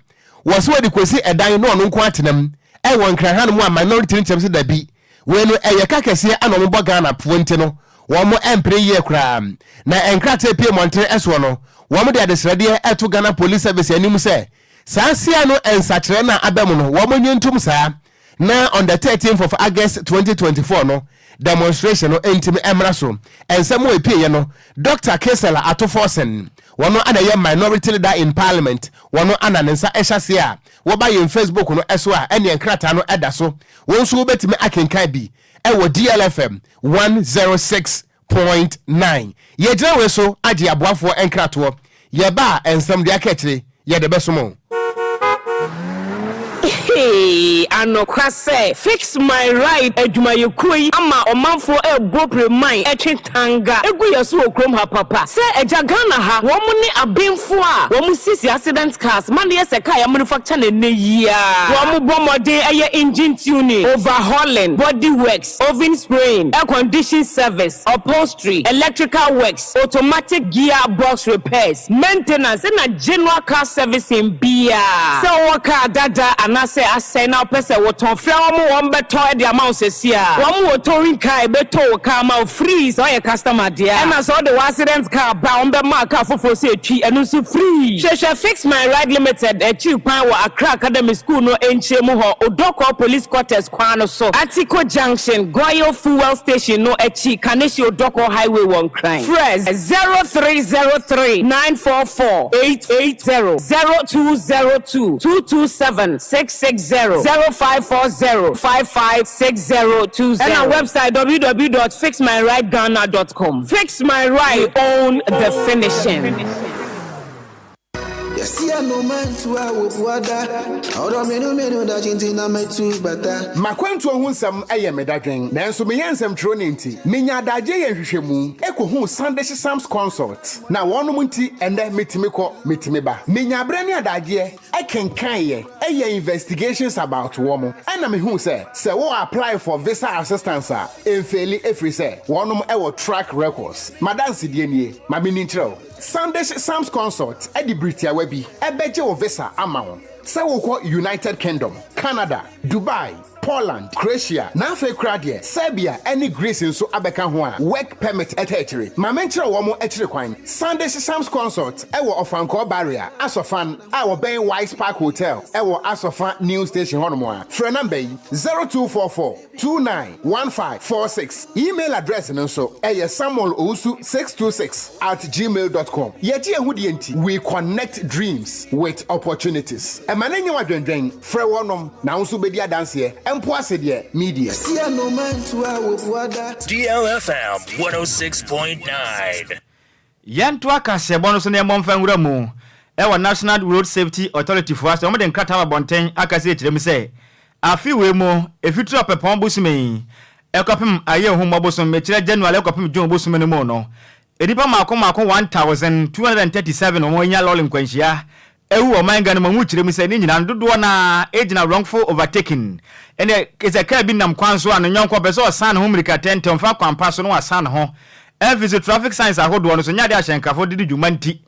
wɔsɛ wɔde kɔsi ɛdan na ɔno nko atenam ɛwɔ Nkranha no mu a minority no kyerɛm sɛ dabi, wei no ɛyɛ ka kɛseɛ ana ɔmo bɔ Ghanafoɔ nti no wɔn mpere yie koraa. Na nkrataa pie mmɔnten ɛsoɔ no wɔn de adesrɛdeɛ ɛto Ghana Police Service anim sɛ saa sia no nsakyerɛ no a aba mu no wɔn nye ntom saa na on the 13th of August 2024 no demonstration no ntumi mmra so. Nsɛm a epieɛ no, Dr Cassiel Ato Forson, wɔn ana ɛyɛ minority leader in parliament, wɔn ana ne nsa ɛhyɛ aseɛ a wɔba yɛn Facebook no ɛso a ɛneɛ nkrataa no ɛda so. Wɔn nso wobɛtumi akenkan bi ɛwɔ DLFM 106.9. Yɛgyina wei so agye aboafoɔ nkratoɔ. Yɛba a nsɛm deɛ aka akyire yɛde bɛsom o.
Hey, anokwa sɛ Fix My Ride adwumayɛkuo yi ama ɔmanfoɔ ɛrebɔ preman ɛtwe tanga egu yɛ so wɔ kurom ha papa sɛ agya Ghana ha. Wɔn ne abenfo a wɔn sisi accident cars ma ne yɛ sɛ car yɛ manufacture na ɛnɛ yia. Wɔn bɔ mmɔden ɛyɛ engine tuning, overhauling, body works, oven spraying, air condition service, upholstery, electrical works, automatic gear box repairs, maintenance ɛna general car servicing bia. Sɛ wɔwɔ car dada anaasɛ asɛe na wopɛ sɛ wotɔn, frɛ wɔn, wɔn bɛtɔ de ama wo sɛsi a. Wɔn wɔ towing car, ɛbɛtɔ wo car ma wo free sɛ ɔyɛ customer deɛ. Ɛna sɛ ɔde wɔ accident car ba, wɔn bɛma car foforɔ sɛ etwi, ɛno nso free. Hwehwɛ Fix My Ride Limited akyiri kwan wɔ Accra Academy School no nkyɛn mu hɔ, Odɔkɔ Police Quarters kwan no so, Atiko Junction, Goil Fuel Station no akyi, Kaneshie Odɔkɔ Highway wɔ Nkran. Frɛ 0303 944 880, 0202 227 6. 660 0540 55 6020 ɛna website www.fixmyrideghana.com. Fix My Ride, we own the finishing.
Yɛsi anoma ntu a wobuada ɔdɔ mmienu mmienu da kyinkyini na mɛtu bata.
Makwantuo ho nsɛm yɛ me dadwen, nanso meyɛ nsɛmtwerɛni nti, menya adagyeɛ yɛ nhwehwɛmu kɔhuu Sandish Sams Consult, na wɔnom nti ɛnnɛ metumi kɔ, metumi ba. Menya berɛ ne adagyeɛ kenkaeɛ, yɛɛ investigations about wɔn, ɛna mehuu sɛ, sɛ wo apply for visa assistance a, ɛmfeeli ɛfiri sɛ wɔnom wɔ track records. M'adansedie nie, ma menni nkyerɛ wo. Sandish Sams Consult de bere tiawa bi bɛgye wo visa ama wo sɛ wokɔ United Kingdom, Canada, Dubai, Poland, Croatia, na afei koraa deɛ Serbia ne Greece nso abɛka ho a work permit ta akyire. Ma menkyerɛ wɔn akyiri kwan. Sandish Sams Consult wɔ Ɔfankɔɔ Barrier, Asɔfan a wɔbɛn Wise Park Hotel wɔ Asɔfa New Station hɔnom a. Frɛ namba yi, 0244 291546. Email address no nso ɛyɛ samuelowusu626@gmail.com. Yɛgye yɛn ho die nti, we connect dreams with opportunities. Ɛma no nyɛ wo adwendwen, frɛ wɔnom na wo nso wobɛdi adanseɛ, mpo ase deɛ media.
Yɛsi anoma ntu a wobuada.
DLFM 106.9.
Yɛntoa kaseɛbɔ no so na yɛmmɔ mfa nwura mu wɔ National Road Safety Authority foɔ ase. Wɔde nkrataa aba abɔnten aka sɛ kyerɛ mu sɛ afe wei mu ɛfitiri Ɔpɛpɔn bosome yi ɛkɔpem Ayɛwohomɔ bosome, mekyerɛ January ɛkɔpem June bosome no mu no, nnipa mmaako mmaako 1,237 wɔn anya lɔre nkwanhyia awu wɔ ɔman Ghana mu. Wɔn kyerɛ mu sɛ ne nyinaa no dodoɔ no ara gyina wrongful overtaking. Ɛnna sɛ kaa bi nam kwan so a ne yɔnko ɔpɛ sɛ ɔsan ne ho mmirika tɛntɛm fa kwan pa so na wasan ne ho. Afei nso traffic signs ahodoɔ no so nyɛ adeɛ a ahyɛnkafoɔ de di dwuma nti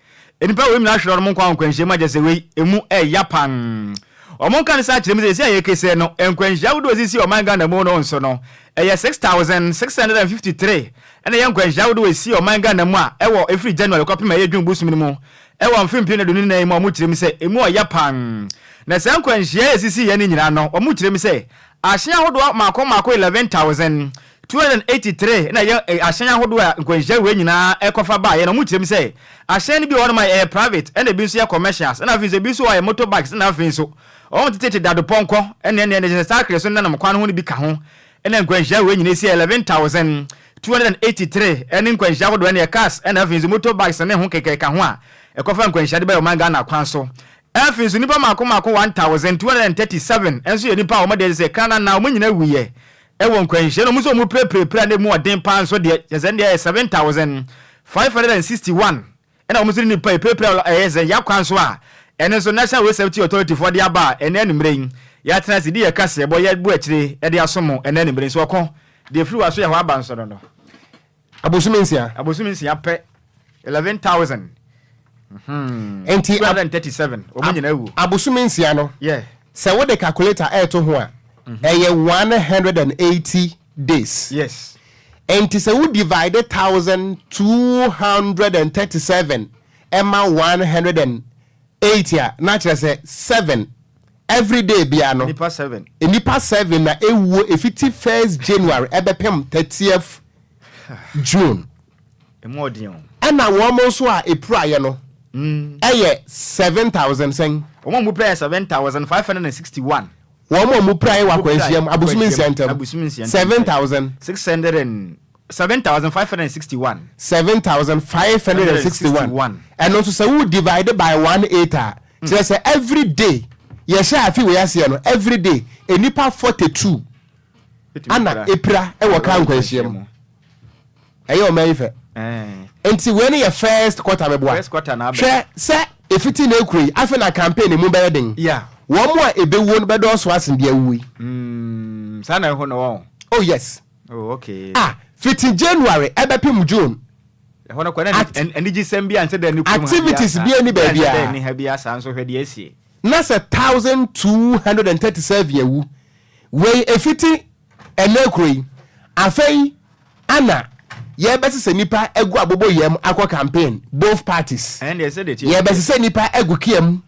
nnipa wei nyinaa hwere wɔn nkwa wɔ nkwanhyia mu a kyerɛ sɛ wei emu ɛya pan. Wɔn nka no saa kyerɛ mu sɛ seesei a yɛrekasa yi no nkwanhyia ahodoɔ a ɛsisi ɔman Ghana mu no nso no ɛyɛ 6,653 ɛna ɛyɛ nkwanhyia ahodoɔ a ɛsi ɔman Ghana mu a ɛwɔ ɛfiri January kɔpem ɛyɛ June bosome no mu Wɔ mfe mpem aduonu nnan yi mu a wɔkyerɛ mu sɛ emu ɔya pan. Na saa nkwanhyia a esisiiɛ no nyinaa no, wɔkyerɛ mu sɛ ahyɛn ahodoɔ mmaako mmaako 11,283 na ɛyɛ ahyɛn ahodoɔ a nkwanhyia wei nyinaa kɔfa baeɛ. Na wɔkyerɛ mu sɛ ahyɛn no bi wɔ hɔnom a ɛyɛ private ɛna ebi nso yɛ commercials ɛna afei nso ebi nso wɔ hɔ a ɛyɛ motorbikes ɛna afei nso wɔn tetete dadopɔnkɔ ɛne ɛne ɛne kyerɛ sɛ sakre so nenam kwan ho no bi ka ho. Ɛna nkwanhyia wei nyinaa si 11,283 ɛne nkwanhyia ahodoɔ ɛneɛ cars ɛna afei nso motor bikes ne ho kɛkɛ ka ho a ɛkɔfa nkwanhyia de bɛyɛ ɔman Ghana kwan so. Afei nso nnipa mmaako mmaako 1,237 nso yɛ nnipa a wɔn deɛ sɛ kra na na wɔn nyinaa wuiɛ ɛwɔ nkwanhyia no wɔn nso wɔn pirapirapira na emu ɔden paa nso deɛ kyerɛ sɛ ɛndeɛ ɛyɛ 7,561 Ɛna wɔn nso de nnipa epirapira a ɛyɛ sɛ ya kwan so a ɛno nso National Road Safety Authority foɔ de aba a ɛnɛ anummerɛ yi yɛatena ase di yɛ kaseɛbɔ yɛ bu akyire de aso mo ɛnɛ anummerɛ yi nso ɔko deɛ ɛfiri w'aso yɛ hɔ aba nso no no.
Abosome nsia.
Abosome nsia pɛ 11,000
Nti
237 wɔn nyinaa awu.
Abosome nsia no
Yeah.
sɛ wode calculator ɛɛto ho a ɛyɛ 180 days.
Yes.
Enti sɛ wo divide 1237 ma 180 a, na kyerɛ sɛ 7 every day bia no,
Nnipa 7.
nnipa 7 na ɛwuo ɛfiti 1st January ɛbɛpem 30th June.
Ɛmu ɔden o.
Ɛna wɔn nso a ɛpiraeɛ no ɛyɛ 7,000 sɛn?
Wɔn a wɔpiraeɛ 7,561.
Wɔn a wɔpiraeɛ wɔ akwanhyia mu abosome nsia ntam, 7,000.
7,561.
7,561. Ɛno nso sɛ wo divide by one eight a, kyerɛ sɛ every day yɛhyɛ afe wei aseɛ no, every day nnipa 42 ana epira wɔ kaa nkwanhyia mu. Ɛyɛ ɔman yi fɛ. Nti wei no yɛ first quarter meboa. Hwɛ sɛ efiti na ekuro yi afei na campaign emu bɛyɛ den. Wɔn a ebewuo no bɛdɔɔso asen deɛ awuo yi.
Mm, saa na ɛho no wɔn.
Oh yes.
Oh okay.
Ah, fiti January ɛbɛpem June.
Ɛhɔ no kɔ na anigyesɛm bi ansɛ dɛ ne kurom ha bi
Activities bi ani baabi a.
Ansɛ dɛ ne ha bi asa nso hwɛ deɛ asie.
Na sɛ 1,237 awu. Wei efiti Ɛnnɛ kuro yi, afei ana yɛbɛsesɛ nipa agu aboboyam akɔ campaign, both parties. Yɛbɛsesɛ nipa agu kia mu.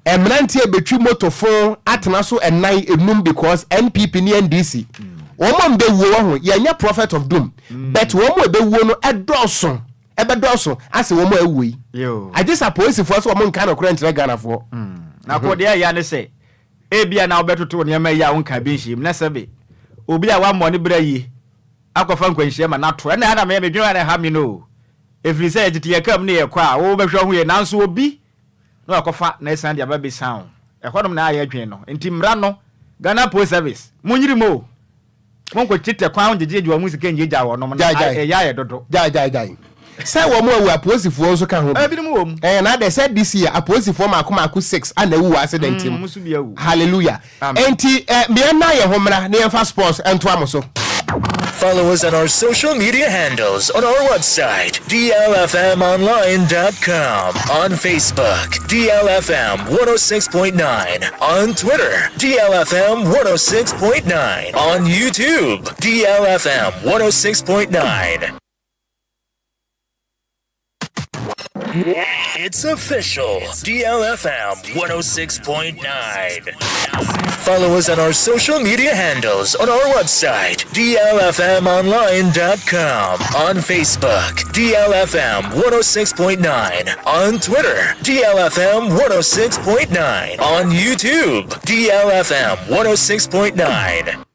Mmeranteɛ bɛtwi moto fon atena so ɛnan enum because NPP ne NDC. Wɔn a mbɛwuo wɔ ho, yɛnyɛ prophet of doom, but wɔn a ɛbɛwuo no ɛdɔɔso, ɛbɛdɔɔso ase wɔn a awuo yi. Agye sɛ apolisifoɔ sɛ wɔn nka nokorɛ nkyerɛ Ghanafoɔ.
Na kɔ deɛ ɛya ne sɛ. Ebia na wobɛtoto nneɛma yi a wonka bi nhyɛ mu na sɛbe obi a wammɔ ne bra yie akɔfa nkwanhyia ma no ato. Ɛna ɛna meyɛ medwene a na ɛha me no o. Ɛfiri sɛ tete yɛ kaa mu ne yɛkɔ a wobɛhwɛ ho yie, nanso obi na wakɔfa na ɛsan de aba bɛsan wo. Ɛhɔnom na ayɛ dwen no. Nti mmara no, Ghana Post Service, monyere mu o. Monkɔtetɛ kwan ho ngyegyegye wɔn sika ngyagya wɔnom no, ɛyɛ ayɛ dodo.
Gyae gyae gyae. Sɛ wɔn awu apolisifoɔ nso ka ho bi.
Ebinom wɔ mu.
Ɛɛ na adɛ sɛ this year apolisifoɔ maako maako 6 ana awu wɔ accident mu.
Wɔn nso bi awu.
Hallelujah.
Amen.
Enti eh, mmea nna yɛn ho mmra na yɛmfa sports ntoa mo so.
Follow us on our social media handles on our website, dlfmonline.com, on Facebook, DLFM 106.9, on Twitter, DLFM 106.9, on YouTube, DLFM 106.9. It's official. DLFM 106.9. Follow us on our social media handles on our website, DLFMonline.com, on Facebook, DLFM 106.9, on Twitter, DLFM 106.9, on YouTube, DLFM 106.9.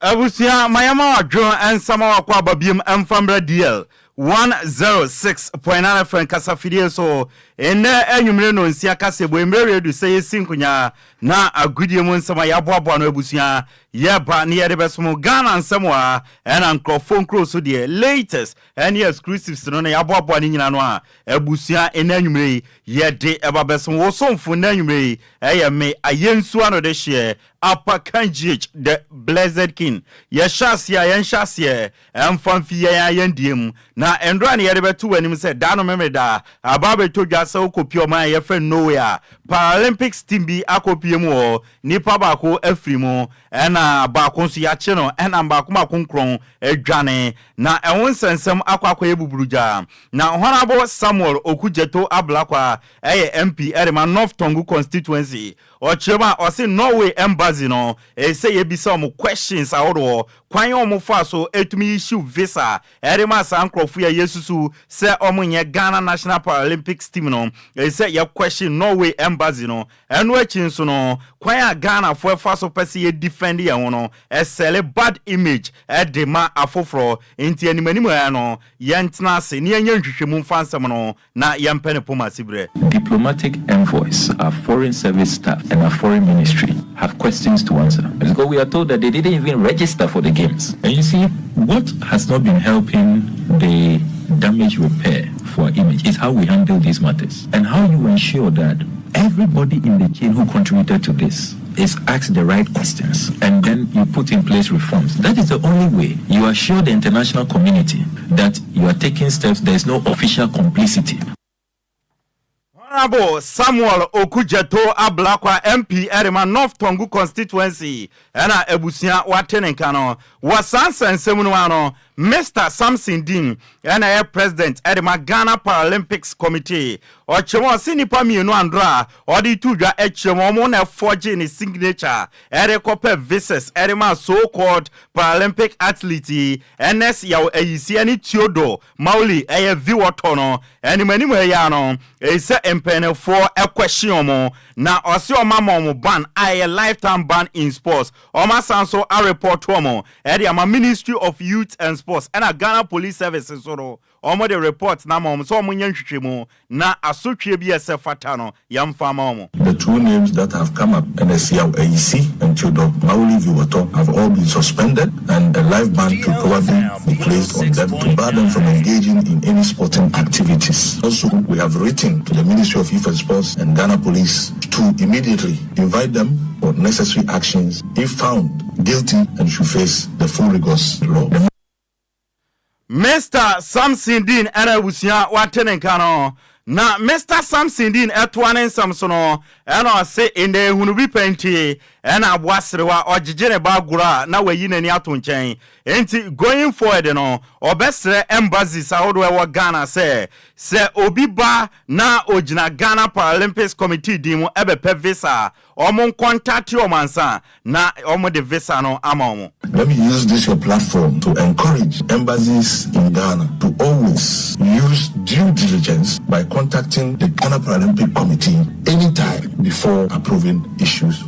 Abusua, ma yɛma wadwo nsɛm a wakɔ aba biom mfa mmra DL 106.9 FM kasafidie so. Nnɛ anwummere no nsia kaseɛbɔ mmerɛ redu sɛ yɛsi nkonyaa na agodie mu nsɛm a yɛaboaboa no abusua yɛba ne yɛde bɛsom Ghana nsɛm a ɛna nkurɔfoɔ nkuro so deɛ latest ɛne exclusives no na yɛaboaboa ne nyina no a abusua nnɛ anwummere yi yɛde ɛba bɛsom wo somfo. Nnɛ anwummere yi ɛyɛ me Ayɛnsuo ano de hyeɛ Apakan GH the Blessed King. Yɛhyɛ aseɛ a, yɛnhyɛ aseɛ ɛmfa mfi yɛn a yɛn deɛ mu. Na ndora ne yɛde bɛto w'anim sɛ da no Memeda aba abɛtɔ dwa sɛ wokɔpie ɔman a yɛfrɛ Norway a, Paralympics team bi akɔpie mu hɔ. Nipa baako afiri mu, ɛna baako nso yɛakye no, ɛna baako baako nkron adwane, na ɛho nsɛnsɛm akɔ akɔyɛ buburugya. Na Honorable Samuel Okudzeto Ablakwa ɛyɛ MP ɛde ma North Tongu Constituency. Ɔkyerɛ mu a, ɔse Norway Embassy no, ɛsɛ yɛbisa wɔn questions ahodoɔ, kwan a wɔn faa so ɛtumi issue visa ɛde ma saa nkurɔfoɔ yi a yɛsusu sɛ wɔn nyɛ Ghana National Paralympics team no, ɛsɛ yɛ question Norway Embassy no. Ɛno akyi nso no, kwan a Ghanafoɔ ɛfa so pɛ sɛ yɛ defend yɛn ho no, ɛsell bad image ɛde ma afoforɔ. Nti anim anim ara no, yɛntena ase na yɛnyɛ nhwehwɛmu mfa nsɛm no na yɛmpɛ ne poma siberɛ.
Diplomatic envoys, our foreign service staff, and our foreign ministry have questions to answer. Because we are told that they didn't even register for the games. And you see, what has not been helping the damage repair for our image is how we handle these matters and how you ensure that everybody in the chain who contributed to this is asked the right questions and then you put in place reforms. That is the only way you assure the international community that you are taking steps. There is no official complicity.
Honorable Samuel Okudzeto Ablakwa, MP ɛrema North Tongu Constituency, ɛna abusua wate ne nka no. Wɔ saa nsɛnsɛm no ano, Mr Samson Dean ɛna ɛyɛ president ɛde ma Ghana Paralympics Committee. Ɔkyerɛ mu, ɔse nnipa mmienu andoro a ɔde to dwa akyerɛ mu ɔmo na ɛfɔgye ne signature ɛde kɔpɛ visas ɛde ma so called Paralympic athlete yi, Ernest Yaw Ayisi ɛne Theodore Mauli ɛyɛ Viwɔtɔ no. Anim anim ɛyɛ ano ɛsɛ mpanyinfoɔ ɛkɔhye ɔmo na ɔse ɔmo ama ɔmo ban a ɛyɛ lifetime ban in sports. Ɔmo asan so areport ɔmo ɛde ama Ministry of Youth and Sports, ɛna Ghana Police Service nso no, ɔmo de report na ama ɔmo sɛ ɔmo nyɛ nhwehwɛmu na asotwe bi a ɛsɛ fata no yɛmfa ama ɔmo.
The two names that have come up, Ernest Yaw Ayisi and Theodore Mauli Viwoto, have all been suspended and a life ban could probably be placed on them to bar them from engaging in any sporting activities. Also, we have written to the Ministry of Youth and Sports and Ghana Police to immediately invite them for necessary actions if found guilty and should face the full rigors of law.
Mr Samson Dean ɛna abusua wate ne nka no. Na Mr Samson Dean ɛtoa ne nsɛm so no, ɛna ɔse ndɛ ehunu bi pɛ nti ɛna aboa serewa ɔgyegye ne ba agorɔ a na wayi n'ani ato nkyɛn. Nti going forward no, ɔbɛsrɛ embassies ahodoɔ ɛwɔ Ghana sɛ obi ba na ogyina Ghana Paralympics Committee din mu ɛbɛpɛ visa a, Wɔn ncontact wɔn ansa na wɔn de visa no ama wɔn.
Let me use this your platform to encourage embassies in Ghana to always use due diligence by contacting the Ghana Paralympic Committee anytime before approving issues.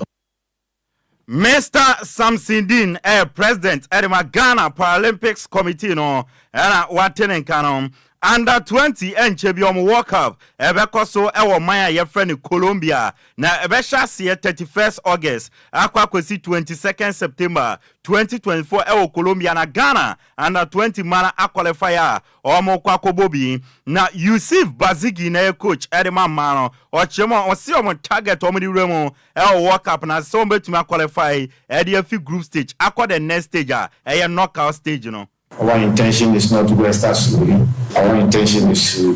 Mister Samson Dean ɛyɛ President ɛde ma Ghana Paralympics Committee no ɛna wate ne nka no. Under 20 ɛnkyɛ bi ɔmo World Cup ɛbɛkɔ so ɛwɔ man a yɛfrɛ no Colombia, na ɛbɛhyɛ aseɛ 31st August akɔ akɔsi 22nd September 2024 ɛwɔ Colombia. Na Ghana Under 20 ma no aqualify a ɔmo kɔ akɔbɔ bi, na Yusuf Bazigi na ɛyɛ coach ɛde ma mmaa no. Ɔkyerɛ mu a, ɔsi ɔmo target ɔmo de wura mu ɛwɔ World Cup na sɛ ɔmo bɛtumi aqualify ɛde afi group stage akɔ the next stage a ɛyɛ knockout stage no.
Our intention is not to go and start slowly. Our intention is to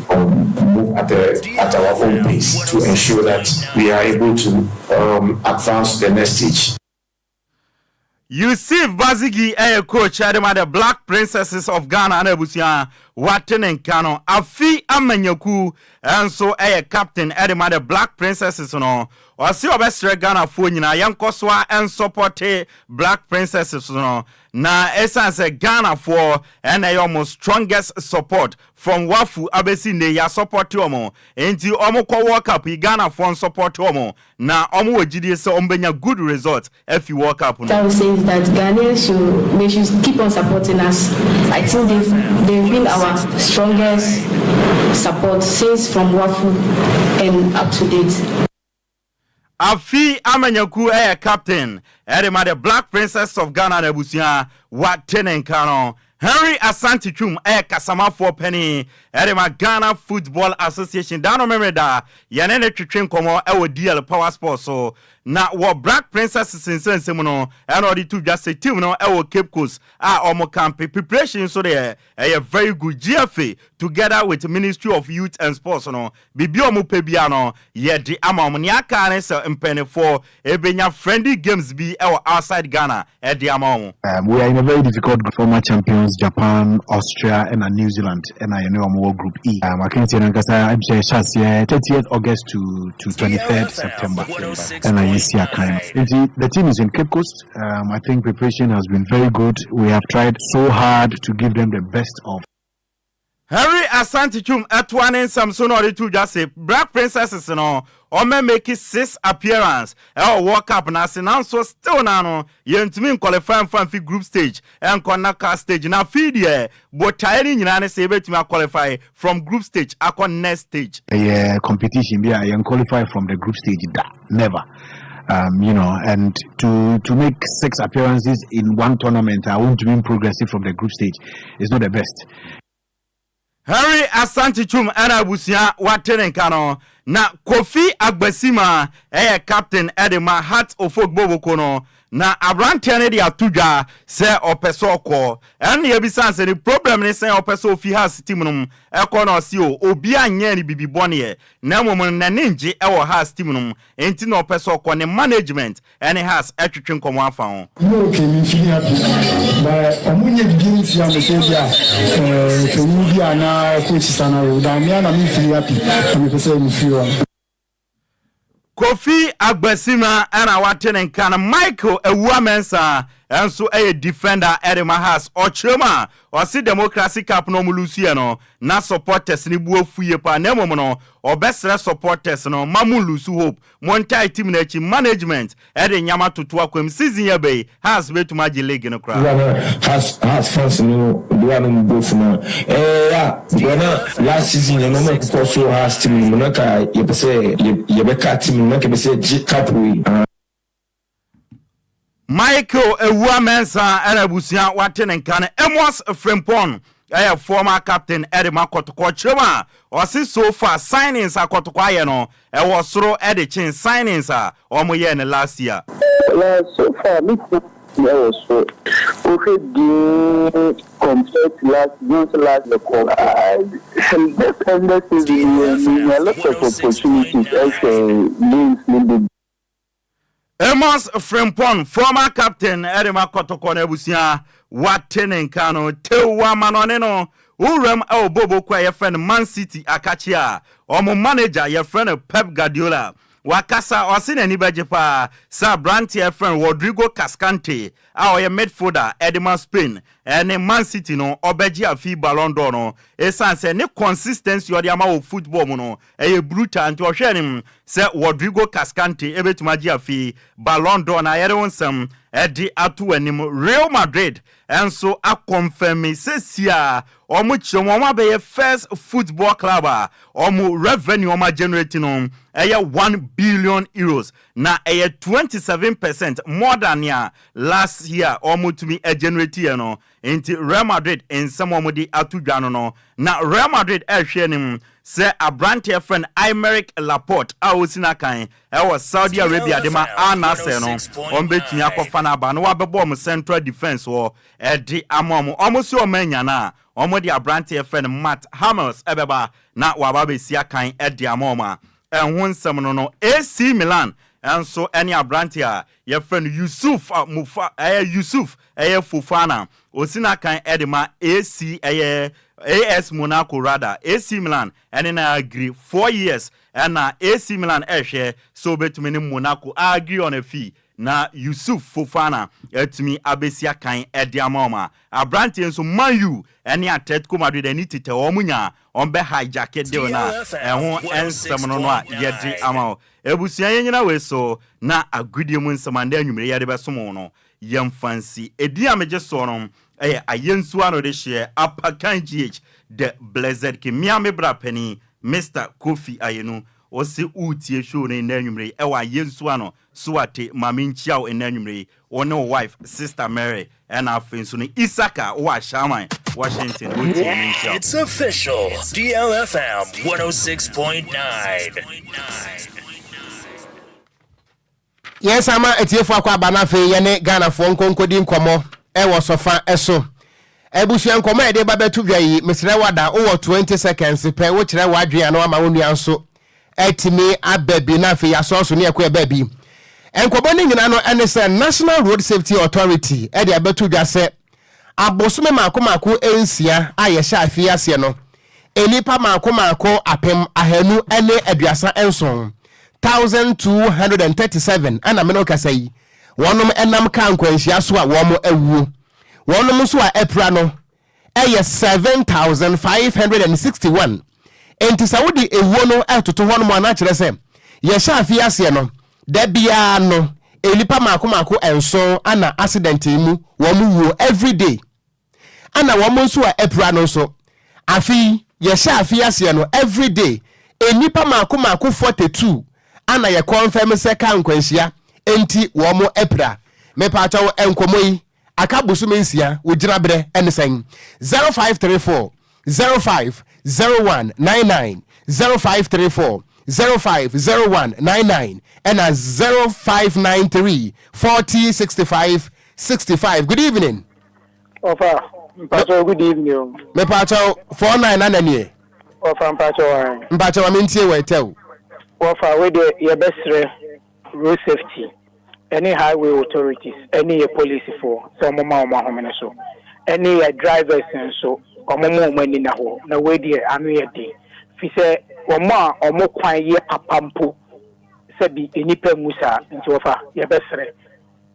move at our own pace to ensure that we are able to advance to the next stage.
Yusuf Bazigi ɛyɛ coach ɛde ma the Black Princesses of Ghana na abusua wate ne nka no. Afi Amanyaku ɛnso ɛyɛ captain ɛde ma the Black Princesses no. Ɔsi ɔbɛsrɛ Ghanafoɔ nyinaa, yɛnkɔ so a ɛnsupport Black Princesses no, na ɛsiane sɛ Ghanafoɔ ɛna ɛyɛ ɔmo strongest support from WAFU abɛsi nne, yɛ support ɔmo, nti ɔmo kɔ World Cup yi, Ghanafoɔ nsupport ɔmo na ɔmo wɔ gyidie sɛ ɔmo bɛnya good result ɛfi World Cup no.
I would say is that Ghanaians should keep on supporting us. I think they've been our strongest support since from WAFU and up to date.
Afi Amanyaku ɛyɛ captain ɛde ma the Black Princess of Ghana na abusua wate ne nka no. Henry Asante Twum ɛyɛ kasamafoɔ panin ɛde ma Ghana Football Association. Daano memere da yɛne ne twetwe nkɔmmɔ ɛwɔ DL Power Sports so, na wɔ Black Princess nsensɛnsɛm no ɛna ɔde to dwa sɛ team no ɛwɔ Cape Coast a ɔmo camp preparation nso deɛ ɛyɛ very good. GFA together with Ministry of Youth and Sports no, biribi a ɔmo pɛ bia no yɛde ama ɔmo. Nea aka ne sɛ mpanimfoɔ ebenya friendly games bi ɛwɔ outside Ghana ɛde ama ɔmo.
We are in a very difficult group. Former champions Japan, Austria, and New Zealand, and I know I'm Group E. I can see ankasa I'm sure 30th August to 23rd September, and I see a kind. The team is in Cape Coast. I think preparation has been very good. We have tried so hard to give them the best of
Henry Asante Twum ɛtoa ne nsɛm so na ɔde to dwa se Black Princesses no ɔmɛ make six appearance ɛwɔ World Cup n'ase, nanso still na no yɛntumi nqualify nfa nfi group stage ɛnkɔ knockout stage, na afei deɛ botaeɛ no nyinaa ne sɛ yɛbɛtumi aqualify from group stage akɔ next stage.
A competition bi a yɛn qualify from the group stage da, never. And to make six appearances in one tournament, I want to be progressive from the group stage, is not the best.
Henry Asante Twum ɛna abusua wate ne nka no. Na Kofi Agbasima ɛyɛ captain ɛde ma Hearts of Oak boboko no, na aberanteɛ no de ato dwa sɛ ɔpɛ sɛ ɔkɔ. Ɛno na yɛbisa sɛ ne problem ne sɛn ɔpɛ sɛ ofi Hearts team no mu ɛkɔ, na ɔsi o obi anyɛ ne bibi bɔneɛ, na mmom n'ani ngye ɛwɔ Hearts team no mu, nti na ɔpɛ sɛ ɔkɔ. Ne management ɛne Hearts ɛtwetwe nkɔmɔ afa ho.
No, okay, me feel happy, but ɔmo nye bibi ntia me sɛ bi a panyin bi a na coach sana da me ana me feel happy na me pɛ sɛ me feel hɔ.
Kofi Agbasima ɛna wate ne nka no. Michael Awua Mensa ɛnso ɛyɛ defender ɛde ma Hearts. Ɔkyerɛ mu a, ɔse Democracy Cup no ɔmo lose no na supporters ne bu afu yie paa, na mmom no ɔbɛsrɛ supporters no ma mo lose hope, mo ntae team no akyi. Management ɛde nyama toto akwam. Season yɛ bɛyi, Hearts bɛtumi agye league no koraa.
Hearts fans no de wa no mu bu afu no ya because na last season yɛn no ɔmo kɔkɔ so Hearts team no mu na ka yɛpɛ sɛ yɛbɛka team no na ka yɛpɛ sɛ gye cup wei.
Michael Ewua Mensa ɛna abusua wate ne nka no. Amos Frimpong ɛyɛ former captain ɛde ma Kɔtɔkɔ. Kyerɛ mu a, ɔse so far signings a Kɔtɔkɔ ayɛ no ɛwɔ soro ɛde kyen signings a ɔmo yɛɛ no last year.
Well, so far me ɛwɔ so wohwɛ din compared to last season, last year this end season we a lot of opportunities ɛhwɛ games ne bi.
Amos Frimpong, former captain ɛde ma Kɔtɔkɔ no, abusua wate ne nka no. Tewa manɔne no wowuram ɛwɔ boboko a yɛfrɛ no Man City akakye a ɔmo manager yɛfrɛ no Pep Guardiola. Wakasa, ɔse n'ani bɛgye paa sɛ aberanteɛ a yɛfrɛ no Rodrigo Cascante a ɔyɛ midfielder de ma Spain ne Man City no ɔbɛgye afe yi Ballon d'Or no esiane sɛ ne consistency a ɔde ama wɔ football mu no ɛyɛ brutal nti ɔhwɛ anim sɛ Rodrigo Cascante bɛtumi agye afe yi Ballon d'Or no. Ayɛre wo nsɛm de ato w'anim. Real Madrid nso akɔnfɛmi sɛsi a wɔn kyerɛ mu wɔn abɛyɛ first football club a wɔn revenue wɔn agenerate no ɛyɛ €1 billion na ɛyɛ 27% more than nea last year wɔn tumi generate yɛ no. Nti Real Madrid nsɛm wɔn de ato dwa no, na Real Madrid ɛrehwɛ anim sɛ aberanteɛ frɛ no Aymeric Laporte a ɔsi n'akan ɛwɔ Saudi Arabia de ma Al Nassr no, wɔn bɛtumi akɔfa no aba na wabɛbɔ wɔn central defence hɔ ɛde ama wɔn. Wɔn si wɔn anya no a, wɔn de aberanteɛ frɛ no Mats Hummels ɛbɛba na waba abɛsi akan ɛde ama wɔn a ɛho nsɛm no. AC Milan nso ɛne aberanteɛ a yɛfrɛ no Yusuf Mufa, ɛyɛ Yusuf ɛyɛ Fofana, osi n'akan ɛde ma AC, ɛyɛ AS Monaco rather. AC Milan ɛne na agree 4 years, ɛna AC Milan ɛhwɛ sɛ obetumi ne Monaco agree on a fee na Yusuf Fofana ɛtumi abɛsi akan ɛde ama wɔn. A aberanteɛ nso, Man U ɛne Atletico Madrid ɛne tetɛ wɔn nya wɔn bɛ hijack deal na ɛho nsɛm no a yɛde ama wɔn. Ebusua, yɛn nyina wei so na agodie mu nsɛm a ndɛ anwummerɛ yɛde bɛsom wɔn no yɛmfa nsi. Edin a megye soɔ no ɛyɛ Ayɛnsuo ano de hyeɛ Apakan GH the Blessed King. Mmea me bra panin Mr Kofi Ayenu ɔsi wotie show no ndɛ anwummerɛ yi ɛwɔ Ayɛnsuo ano so ate. Maame, nkyia wo ndɛ anwummerɛ yi, wo ne wo wife Sister Mary, ɛna afei nso no Isaka wɔ Ahyɛaman Washington wotie ne nkyia.
It's official. DLFM 106.9.
Yɛn sama atiefoɔ akɔ aba no, afei yɛne Ghanafoɔ nkonkodi nkɔmmɔ ɛwɔ sɔfa ɛso. Abusua, nkɔmmɔ a yɛde ba bɛto dwa yi, mesrɛ wada wowɔ 20 seconds pɛ, wokyerɛ w'adwene ano ama wo nua nso atumi aba bi, na afei yɛasɔn so ne ɛkɔ ɛba bi. Nkɔmmɔ no nyinaa no ɛne sɛ National Road Safety Authority ɛde abɛto dwa sɛ abosome maako maako 6 a yɛhyɛ afei aseɛ no, nnipa maako maako 1237, 1237, ɛna mene kasa yi wɔnom ɛnam kaa nkwanhyia so a wɔn awuo. Wɔnom nso a apira no ɛyɛ 7561. Enti sɛ wode ewuo no ɛtoto hɔ nom a, na kyerɛ sɛ yɛhyɛ afei aseɛ no, da biara no nnipa maako maako 7 ana accident yi mu wɔn wuo everyday. Ana wɔn nso a apira no nso, afei yɛhyɛ afei aseɛ no, everyday nnipa maako maako 42 ana yɛ confirm sɛ kaa nkwanhyia enti wɔn apira. Mepaakyɛw, nkɔmmɔ yi aka bosome 6, wogyina berɛ ɛne sɛn? 0534 05 01 99, 0534 05 01 99, ɛna 0593 40 65 65. Good evening.
Ɔfa, mpakyɛw, good evening o.
Mepaakyɛw, 49 nana nie.
Ɔfa, mpakyɛw an.
Mpakyɛw, ma mentie wɔ ɛtɛw.
Wɔfa, wei deɛ yɛbɛsrɛ road safety ɛne highway authorities ɛne yɛ polisifoɔ sɛ ɔmo ma ɔmo ahomene so, ɛne yɛ drivers nso, ɔmo ma ɔmo ani na hɔ. Na wei deɛ ano yɛ den fi sɛ ɔmo a ɔmo kwan yɛ papa mpo sɛbi nnipa ngu saa. Nti wɔfa, yɛbɛsrɛ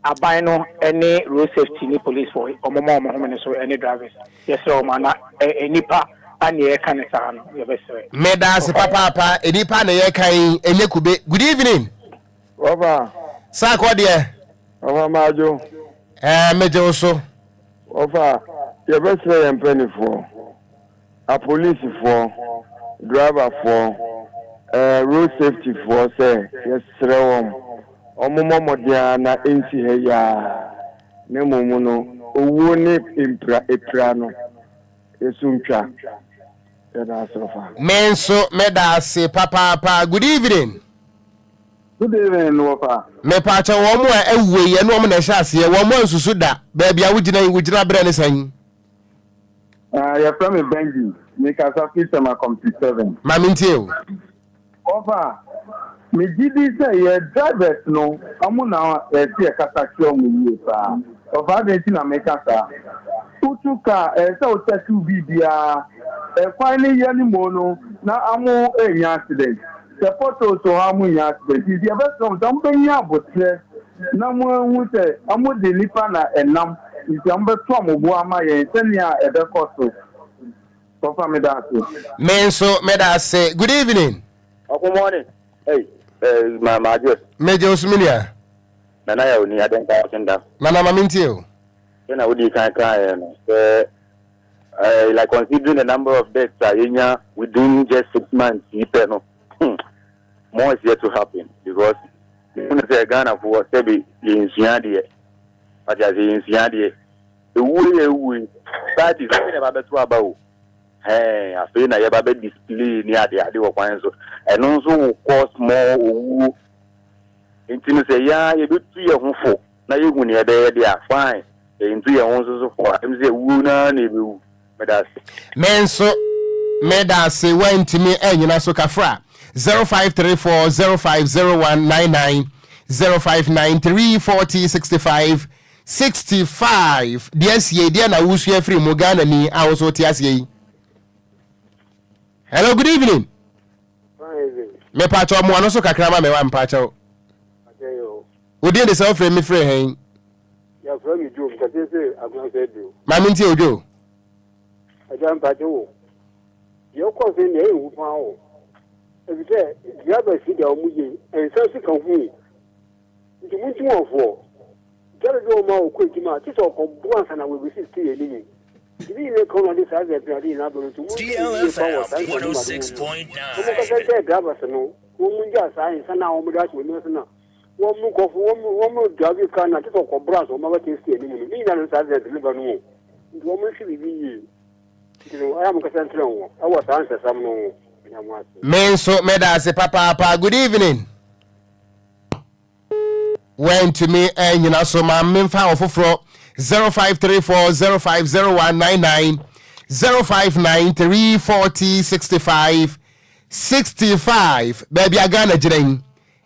aban no ɛne road safety ne police foɔ, ɔmo ma ɔmo homene so, ɛne drivers, yɛsrɛ ɔmo ana ɛ nipa a ne yɛka ne saa no, yɛbɛsrɛ.
Meda ase papaapa. Nipa na yɛka yi ɛnyɛ kube. Good evening.
Wɔfa.
Saakɔ deɛ.
Wɔfa, maadwo.
Megye wo so.
Wɔfa, yɛbɛsrɛ yɛn mpanimfoɔ, apolisifoɔ, driverfoɔ, road safetyfoɔ sɛ yɛsrɛ wɔn, wɔn mmɔ mmɔden ara na ɛnsi ha yi ara, na mmom no owuo ne mpira epira no yɛso ntwa. Yɛda ase, wɔfa.
Me nso meda ase papaapa. Good evening.
Good evening, wɔfa.
Mepaakyɛw, wɔn a awuo yi, ɛne wɔn na ɛhyɛ aseɛ, wɔn a nsusu da baabi a wogyina yi, wogyina berɛ ne sɛn?
Yɛfrɛ me Benji, mekasa fi Tema Community 7.
Ma mentie o.
Wɔfa, megye di sɛ yɛ drivers no, ɔmo na ɛsɛ yɛkasa kyerɛ ɔmo yie paa. Wɔfa, adɛn nti na meka saa? Wotu kaa, ɛyɛ sɛ wokyɛke wo biribiara. Ɛkwan no yɛ no mo no na amo ɛnya accident. Sɛ potholes wɔ hɔ a wɔnnya accident. Nti yɛbɛsrɛ wɔn sɛ wɔbɛnya aboterɛ na wɔahu sɛ wɔde nnipa na ɛnam nti wɔbɛto wɔn bo ama yɛn sɛnea ɛbɛkɔ so. Papa meda ase.
Me nso meda ase. Good evening.
Ɔko morning. Hey, eh, ma ma adwo.
Megye wo so me nua.
Nana yɛ oni adenka ɔsenda.
Nana ma mentie o.
Sɛ na wodi kan kan yɛ no sɛ eh, like considering the number of deaths a yɛnya within just 6 months yi pɛ no, more is yet to happen because mehu sɛ Ghanafoɔ sɛbi yɛnsua adeɛ ate ase, yɛnsua adeɛ. Ewuo yɛ ewuo yi, parties afei na yɛba bɛto aba o. Hɛn afei na yɛba bɛ display ne ade ade wɔ kwan so. Ɛno nso will cause more owuo. Nti no sɛ yɛa yɛbɛtu yɛn ho fo na yɛhu nea ɛbɛyɛ deɛ a, fine. Yɛntu yɛn ho nso so fo a, ɛm sɛ wuo no ara na yɛbɛwu. Meda ase.
Me nso meda ase. Woantumi annyina so kafra. 0534 050199 0593 40 65 65. Deɛ asie deɛ na wosua firi mu, Ghana ni a wo so wote aseɛ yi. Hello, good evening. Mepakyɛw mmoa no so kakra ma me wa, mepakyɛw. Wodin de sɛ, wofrɛ me firi hɛn?
Yɛfrɛ me Joe, mekasɛ sɛ Agona sɛ Aduro.
Maame ntie o, Joe.
Agya, mpakye wo. Deɛ ɔkɔ so deɛ ɛyɛ hu paa o. Efisɛ drivers yi deɛ wɔn yɛ nsa so ka ho. Nti mo nti wɔn foɔ. Driver bi wɔ hɔ a ɔkɔ adwuma a kyerɛ sɛ ɔkɔbo ansa na wɔabɛsi stay anim. Nti ne nyinaa ka ho na ɔde saa accident no ade nyinaa ba no, nti mo nti wɔn yie paa wɔ saa nsa no mu ade mu no. Na mo kasa nkyerɛ drivers no na wɔn ngyaa saa nsa no a wɔn de ahyɛ wɔn ani ase na wɔn nkurɔfo wɔn wɔn drive car no a kyerɛ sɛ ɔkɔboro ansa wɔn abɛtena stay anim no. Ne nyinaa na saa accident no ba no o. Nti wɔn nhwɛ biribi yie. Nti no ɛyɛ a mo kasa nkyerɛ wɔn ɛwɔ saa nsɛsɛm no ho. Meda mo ase.
Me nso meda ase papaapa. Good evening. Wantumi anyina so ma memfa ɔfoforɔ. 0534 050199 0593 40 65 65. Baabi a Ghana gyina yi,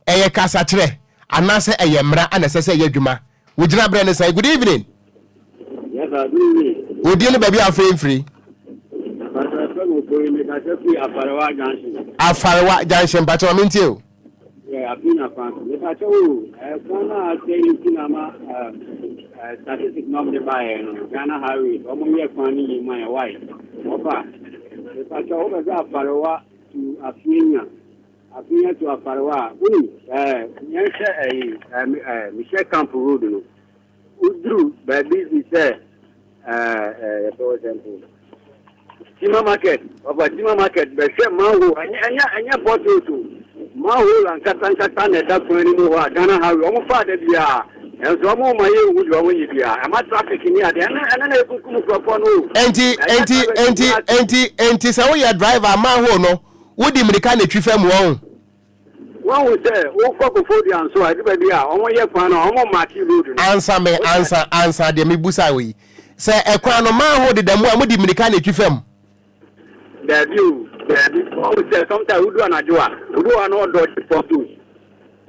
ɛyɛ kasakyerɛ anaasɛ ɛyɛ mmara ana ɛsɛ sɛ ɛyɛ adwuma? Wogyina berɛ ne sɛn? Good evening.
Yes, sir. Good evening.
Wodin ne baabi a afei mfiri?
Pastor Femi Ofori, mekasa firi Afarewa Junction.
Afarewa Junction, mpakyɛ ma mentie o.
Yeah, afei na kwan so. Mepakyɛ wo, kwan no a asɛe yi nti na ama statistic na ɔmde baeɛ no, Ghana Highways, ɔmo yɛ kwan no yie ma yɛ, why? Ɔfa, mepakyɛ wo, wobɛsɛ Afarewa to Afienya, Afienya to Afarewa a, wonim, yɛnhwɛ ɛyi, Mehyɛ Camp Road no, woduru baabi te sɛ ɛɛ yɛfrɛ wɔ sɛ mpo Tima Market, ɔfa Tima Market bɛhwɛ manhole, ɛnyɛ ɛnyɛ ɛnyɛ potholes o, manhole ankasa ankasa na ɛda kwan no mu hɔ a Ghana Highway wɔn fa da biara, ɛnso wɔn ma yɛ nhu deɛ wɔn yɛ biara, ɛma traffic ni adeɛ, ɛno ɛno na ekunkum nkurɔfoɔ no o.
Enti enti enti enti enti sɛ woyɛ driver, manhole no wodi mmirika na etwi fam wɔn?
Woahu sɛ wokɔ Koforidua nso a, ɛdu baabi a wɔyɛ kwan no a, wɔmmaake road no.
Ansa me ansa ansa deɛ mebusa wo yi, sɛ ɛkwan no manhole deda mu a, mode mmirika na ɛtwi fam?
Daabi o, daabi. Woahu sɛ sometimes wodu anadwo a, obi wɔ hɔ a na ɔdɔɔgye potholes.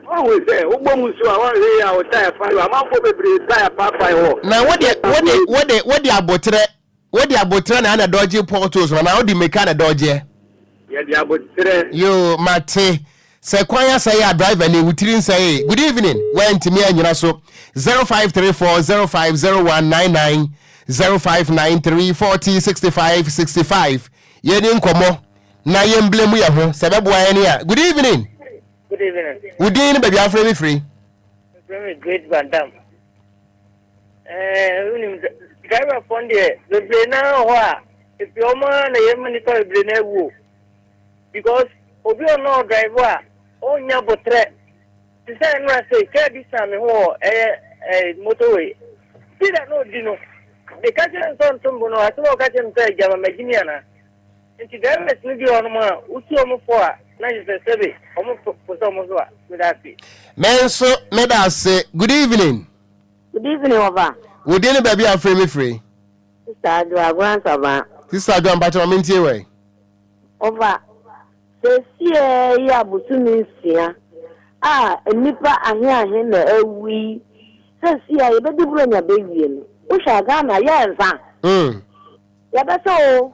Woahu sɛ wobɔ mu nso a, woanhwɛ yie a wo tyre pae hɔ. Amanfoɔ bebree tyre paapae hɔ.
Na wode wode wode wode aboterɛ Wode aboterɛ na na dɔgye potholes no anaa wode mmirika na dɔgyeɛ?
Yɛde aboterɛ.
Yoo mate. Sɛ kwan asɛe a driver ni wo tiri nsɛee. Good evening. Wantumi anyina so. 0534 050199 0593 40 65 65. Yɛni nkɔmmɔ na yɛn blame yɛ ho sɛ ɛbɛboa yɛn a. Good evening.
Good evening.
Wo din ne baabi a wofrɛ me firi?
Mefrɛ me Great Van Dam. Ɛɛ, wonim, driverfoɔ no deɛ, bebree no ara wɔ hɔ a, ɛfiri wɔn ara na yɛma nnipa bebree no awu o. Because obi wɔ no ɔdrive a, ɔnnya botrɛ. Te sɛ nnora sei, kaa bi san me ho wɔ ɛyɛ ɛɛ motorway. Speed a na ɔdi no, meka kyerɛ no sɛ ɔnto mbo no, asɛm a ɔka kyerɛ me sɛ, gyama magye mi anaa? Nti drivers no bi wɔ hɔnom a, wotu wɔn fo a, na kyerɛ sɛ sɛbe wɔn po sɛ wɔn so a, meda ase.
Me nso meda ase. Good evening.
Good evening, Ɔba.
Wo din ne baabi a wofrɛ me firi?
Sister Adwoa, Agona Nsaba.
Sister Adwoa, mpakyɛ ma mentie wɛ.
Ɔba, seesei yi abosome 6 a nnipa ahe ahe na awu yi, seesei a yɛbɛdi Buronya bɛwie no, wohwɛ a Ghana yɛ nsa? Yɛbɛsɛ o,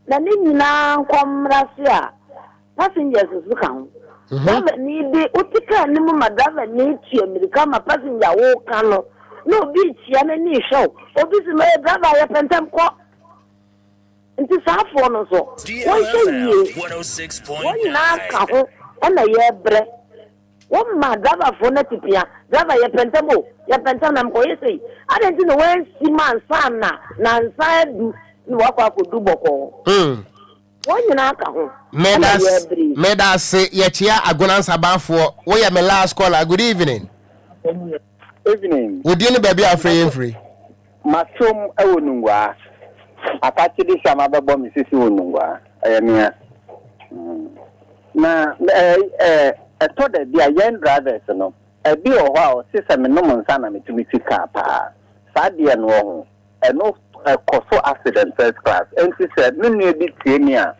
na ne nyinaa nkɔ mmra se a, passengers nso ka ho. Driver ni de wote kaa no mu ma driver ni tua mmirika ma passenger woka no na obi rekyia n'ani rehwɛ wo. Obi si ma yɛ driver yɛpɛ ntɛm kɔ. Nti saafoɔ no nso wɔnhwɛ yie. Wɔn nyinaa ka ho na yɛrebrɛ. Wɔma driverfoɔ no atipia. Driver yɛpɛ ntɛm o, yɛpɛ ntɛm na mekɔyɛ sei. Adɛn nti na wɔansi ma ansa na nansa adu na wakɔ akɔdu bɔkɔɔ? Wɔn nyinaa ka ho na yɛrebrɛ yi.
Meda ase, yɛkyea Agona Nsabanfoɔ. Woyɛ me last caller. Good evening.
Evening.
Wo din ne baabi a wofrɛ yɛn firi?
Masom wɔ Nungua. Akakye de hyɛ a mabɛbɔ me sisi wɔ Nungua. Ɛyɛ mea. Na ɛtɔ da bi a yɛn drivers no, ɛbi wɔ hɔ a ɔse sɛ menom nsa na metumi twi car paa. Saa deɛ no wɔ ho. Ɛno ɛkɔ so accident first class. Enti sɛ me nua bi tie me a,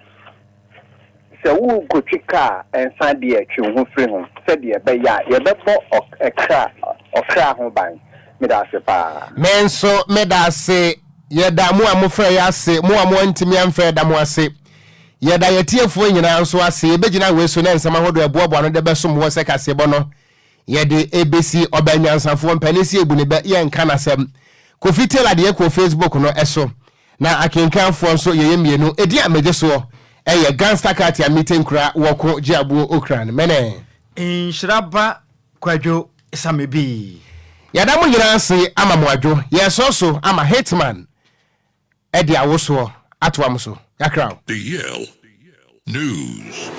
sɛ worekɔtwi kaa a, nsa deɛ twe wo ho firi ho sɛdeɛ ɛbɛyɛ a yɛbɛbɔ ɔkra ɔkra ho ban. Meda ase paa.
Me nso meda ase. Yɛda mo a mofrɛɛ yɛ ase, mo a moantumi amfrɛ yɛda mo ase. Yɛda yɛn atiefoɔ nyinaa nso ase. Yɛbɛgyina wei so na nsɛm ahodoɔ a ɛboaboa ano de bɛsom woɔ sɛ kaseɛbɔ no Yɛde ebesi ɔbɛ nyansafoɔ mpanin sɛ yɛbu ne bɛ yɛnka n'asɛm. Kofi Taylor deɛ kɔ Facebook no so na akenkanfoɔ nso yɛyɛ mmienu. Edin a megye soɔ yɛ Gangster Katia Mite Nkura Wɔko Gye Abuo Okran Mene.
Nhyira ba Kwadwo Samebi.
Yɛda mo nyinaa ase ama mo adwo. Yɛresɔ so ama Hitman de awosoɔ atoa mo so. Yɛakra wo.
DL News.